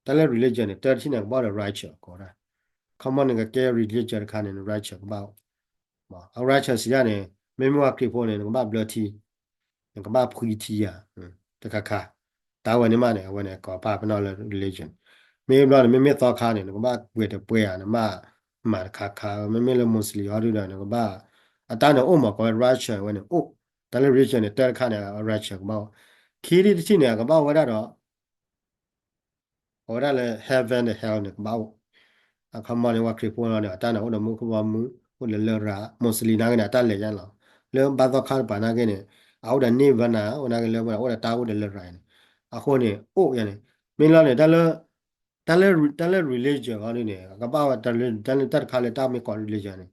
တၢ်လၢ religion န့ၣ် တၢ်တထံၣ်န့ၣ် ကဘၣ်အိၣ်ဒီး righteous ကိးဝဲဒၣ်. ခီမီန့ၣ် ကကဲ religion တခါန့ၣ် righteous ကဘၣ်အိၣ် အ righteous စံးဒၣ်န့ၣ် မ့မ့ၢ်ပှၤခရံာ်ဖိန့ၣ် နကဘၣ်ဘျၢထံ, နကဘၣ်ဖှံထံဧါ, တခါခါ, တၢ်ဝဲန့ၣ်မးန့ၣ် အဝဲန့ၣ် ကိးပာ်ပနီၣ်လၢ religion. မ့ၢ်ဘျီန့ၣ် မ့မ့ၢ်သီခါန့ၣ် နကဘၣ်ပှဲၤတပှဲၤဧါ, နဘၣ်မၤတခါခါ, မ့မ့ၢ်လၢ Muslim အီၤဒုဒီး နကဘၣ်, အတၢ်န့ၣ်အိၣ်မး ကိးဝဲ righteous ဝဲန့ၣ်အိၣ်, တၢ်လၢ religion န့ၣ် တၢ်တခါန့ၣ် righteous ကဘၣ်အိၣ်, ခံထံၣ်တထံၣ်န့ၣ် အကဘၣ်ဝဲဒၣ်ဒီး အဝဲဒၣ်လၢ heaven ဒီး hell န့ၣ် ကဘၣ်အိၣ်, အခီမီန့ၣ် ပှၤခရံာ်ဖိလီၤန့ၣ် အတၢ်န့ၣ်အိၣ်ဒီးမူခိၣ်ဘီမုၢ်, အိၣ်ဒီးလရာ်, Muslim နာ်က့န့ၣ် အတၢ်လဲၤယါလီၤ, လၢဘါသီခါတပၤနာ်က့န့ၣ် အအိၣ်ဒီး nirvana ဝဲနာ်က့လၢဝဲဒၣ်အိၣ်ဒီးတၢ်အိၣ်ဒီးလရာ်န့ၣ်, အဃိန့ၣ် အိၣ်ယါန့ၣ်, မ့ၢ်လီၤန့ၣ် တၢ်လၢ တၢ်လၢ တၢ်လၢ religion အီၤဒ်န့ၣ် ကဘၣ်ဝဲတၢ်လၢ တၢ်လၢတၢ်တခါလၢတၢ်မ့ၢ်ကိး religion န့ၣ်,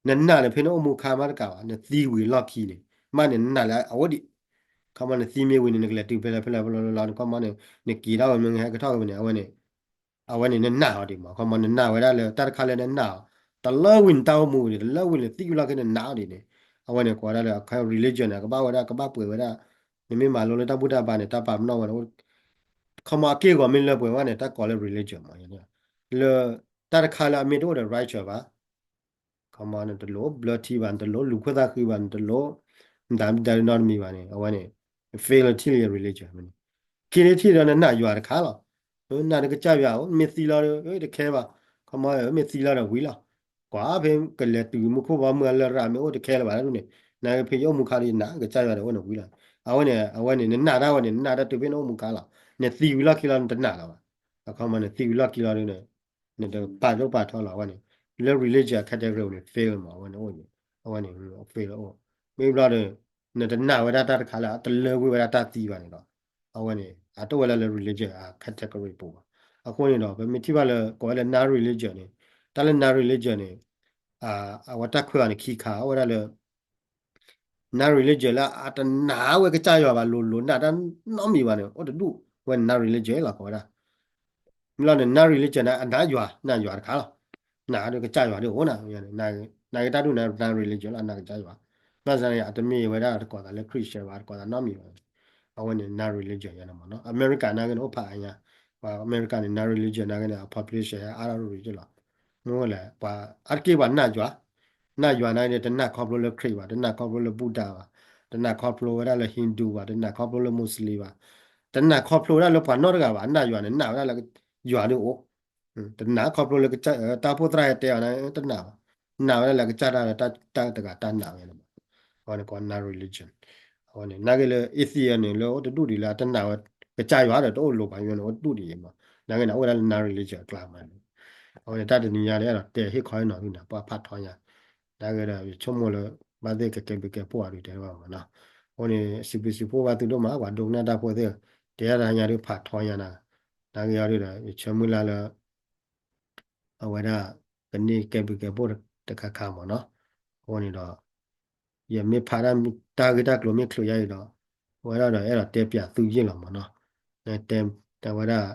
နနာ်န့ၣ် ဖဲနအိၣ်မူခါမးတကးဘၣ်, နသံဝံၤလီၢ်ခံန့ၣ် မးန့ၣ် နနာ်လၢအအိၣ်ဒံး, ခီမီ နသံမ့ၢ်ဝံၤန့ၣ် နကလဲၤတုၤဖဲလဲၣ်ဖဲလဲၣ်ဖဲလဲၣ်လီၤလီၤ နခီမီန့ၣ် နက့ၤထီၣ်ဝဲမ့ၢ်ဟဲကထီၣ်ဝဲန့ၣ် အဝဲန့ၣ် အဝဲန့ၣ် နနာ်အီၤဒံးမး, ခီမီ နနာ်ဝဲဒၣ်လၢတၢ်တခါလၢနနာ်အီၤ, တလၢဝံၤနတၢ်အိၣ်မူန့ၣ် တလၢဝံၤနသံဝံၤလီၢ်ခံနနာ်အီၤဒံးန့ၣ်, အဝဲန့ၣ် ကိးဝဲဒၣ်လၢ religion န့ၣ် ကဘၣ်ဝဲဒၣ် ကဘၣ်ပှဲၤဝဲဒၣ်, နမ့ၢ်မၤလိလၢတၢ်ဘူၣ်တၢ်ဘါန့ၣ် တၢ်ပာ်ပနီၣ်ဝဲန့ၣ် ခီမီ အက့ၢ်အဂီၤမ့ၢ်လၢပှဲၤဝဲန့ၣ် တၢ်ကိးလၢ religion မး, လၢ တၢ်တခါလၢအမ့ၢ်တအိၣ်ဒီး righteous ဘၣ်, ခီမီ နတလိၣ်ဘျၢထံဘၣ်, နတလိၣ်လူၤခိၣ်သၣ်ဃံဘၣ်, နတလိၣ် မတၤမတၤနီတမံၤဘၣ်န့ၣ် အဝဲန့ၣ် fail ထံၣ်လၢ religion မ့ၢ်န့ၣ်, ခံထံၣ်ဒီးနနာ်ယွၤတခါလီၤ, နာ်ဒီးကစၢ်ယွၤအိၣ် မ့ၢ်သံလီၤဒီး တခဲဘၣ်, ခီမီ မ့ၢ်သံလီၤဒီးဝံၤလီၤ, ကွၢ်ဖဲကလဲၤတုၤမူခိၣ်ဘီမုၢ်အလရာ်မ့ၢ်အိၣ်တခဲလၢၤဘၣ်ဒ်န့ၣ်, နာ်က့ဖဲယအိၣ်မူခါဒီးယနာ် ကစၢ်ယွၤဒီးအိၣ်န့ၣ်ဝံၤလီၤ, အဝဲန့ၣ် အဝဲန့ၣ် နနာ်ဒၣ်ဝဲန့ၣ် နနာ်ဒၣ်တုၤဖဲနအိၣ်မူခါလီၤ, နသံဝံၤလီၢ်ခံလီၤ နတနာ်လၢၤဘၣ်, အခီမီ နသံဝံၤလီၢ်ခံလီၤဒ်န့ၣ် နတပာ်ဒိၣ်ပာ်ထီလီၤအဝဲန့ၣ်, လၢ religion category န့ၣ် fail မး အဝဲန့ၣ်အိၣ်န့ၣ်, အဝဲန့ၣ် fail အိၣ်, မ့ၢ်ဘျီဒီး နတနာ်ဝဲဒၣ်တၢ်တခါလၢအတလၢဝံၤဝဲဒၣ်တၢ်သံဘၣ်န့ၣ်ဒီး အဝဲန့ၣ် အတအိၣ်ဝဲဒၣ်လၢ religion အ category ပူၤဘၣ်, အဃိန့ၣ်ဒီး ပမ့ၢ်ထံၣ်ဘၣ်လၢ ကိးဝဲလၢ non-religion န့ၣ်, တၢ်လၢ non-religion န့ၣ် အဝဲတၢ်ခွဲးအီၤန့ၣ်ခံခါ အိၣ်ဝဲဒၣ်လၢ non-religion လၢအတနာ်ဝဲကစၢ်ယွၤဘၣ် လိၤလိၤနာ်တၢ်နီတမံၤဘၣ်န့ၣ် အိၣ်တဒူၣ်ဝဲန့ၣ် non-religion လီၤ ကိးဝဲဒၣ်, မ့ၢ်လီၤန့ၣ် non-religion န့ၣ် အနာ်ယွၤ နာ်ယွၤတခါလီၤ, နာ်ဒီးကစၢ်ယွၤဒ်အိၣ်နၤ, နာ်က့တၢ်ဒူၣ်န့ၣ် non-religion လီၤ နာ်ကစၢ်ယွၤ, ဘၣ်ဆၣ်န့ၣ် အတမ့ၢ်ဝဲဒၣ်တကိးသးလၢ Christian ဘၣ် တကိးသးနီတမံၤဘၣ်, အဝဲန့ၣ် non-religion ယါန့ၣ်မးနီၤ, အမဲရကၤနာ်က့န့ၣ် အိၣ်ဖးအါညါ, ပှၤအမဲရကၤန့ၣ် non-religion နာ်က့န့ၣ် အ population အါထီၣ်ရူၢ်က့လီၤ, မ့ၢ်ဝဲလဲၣ် ပှၤအါတက့ၢ်ပှၤနာ်ယွၤ, နာ်ယွၤနာ်က့န့ၣ် တနာ်ခီဖျိလၢခရံာ်ဘၣ်, တနာ်ခီဖျိလၢဘူၣ်တၢ်ဘၣ်, တနာ်ခီဖျိဝဲဒၣ်လၢ Hindu ဘၣ်, တနာ်ခီဖျိလၢ Muslim ဘၣ်, တနာ်ခီဖျိဝဲဒၣ်လၢပှၤနီတဂၤဘၣ်, နာ်ယွၤန့ၣ် နာ်ဝဲဒၣ်လၢယွၤဒ်အိၣ်, တနာ်ခီဖျိလၢ တၢ်အိၣ်ဖှိၣ်သရၣ်ဟဲတဲအီၤန့ၣ် တနာ်ဘၣ် နာ်ဝဲဒၣ်လၢအကစၢ်တၢ်ဒီး တၢ်တဂၤတၢ်နာ်ဝဲန့ၣ်မး, အဝဲန့ၣ်ကိး non-religion. အဝဲန့ၣ် နာ်က့လၢ atheist န့ၣ် လၢအိၣ်တဒူၣ်ဒံးလၢအတနာ်ဝဲ ကစၢ်ယွၤဒီးတအိၣ်လိၤဘၣ်န့ၣ် အိၣ်တဒူၣ်ဒံးမး, နာ်က့န့ၣ် အိၣ်ဝဲဒၣ်လၢ non-religion အကျါမးန့ၣ်. အဝဲန့ၣ် တၢ်တနံၤညါဒီး အဲၣ်ဒိးတဲဟ့ၣ်ခီဟ့ၣ်နီၤသုန့ၣ် ပှၤဖးထီညါ, နာ်က့ဒီး ယဆိကမိၣ်လၢ ဘၣ်သ့ၣ်ကကဲဘျုးကဲဖှိၣ်အီၤဒုးတဲတဘၣ်မးနီၤ. အဃိန့ၣ် စံးဘျုးစံးဖှိၣ်ဘၣ်သုဒိၣ်မး ပှၤဒိကနၣ်တၢ်ဖိသ့ၣ်, တဲတၢ်ညါဒုးဖးထီညါနၤ, နာ်က့အီၤဒုးဒီး ယဆၢမုၢ်လၢ်လၢ အဝဲဒၣ်ကန့ၢ်ကဲဘျုးကဲဖှိၣ်တခါခါမးနီၤ. အဃိန့ၣ်ဒီး ယမ့ၢ်ဖးတၢ်ဂ့ၢ်တၢ်ကျိၤမ့ၢ်ချုးယါအံၤဒီး အဝဲဒၣ်ဒီးအဲၣ်ဒိးတဲပၠးသုယ့ၢ်လီၤမးနီၤ. တဲဝဲဒၣ်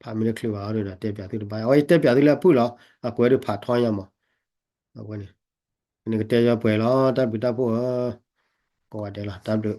ဖးမ့ၢ်တချုးဘၣ်အီၤဒီးတဲပၠးသုတဘၣ်, အဝဲယတဲပၠးသုလၢအဖုၣ်လီၤ, အကွဲးဒုးဖးထီညါမး. အဝဲန့ၣ် နကတဲယီၤပှဲၤလီၤ တၢ်ဘျုးတၢ်ဖှိၣ်ဧၢ, ကိးဂၤဒဲးလီၤ တၢ်ဘျုး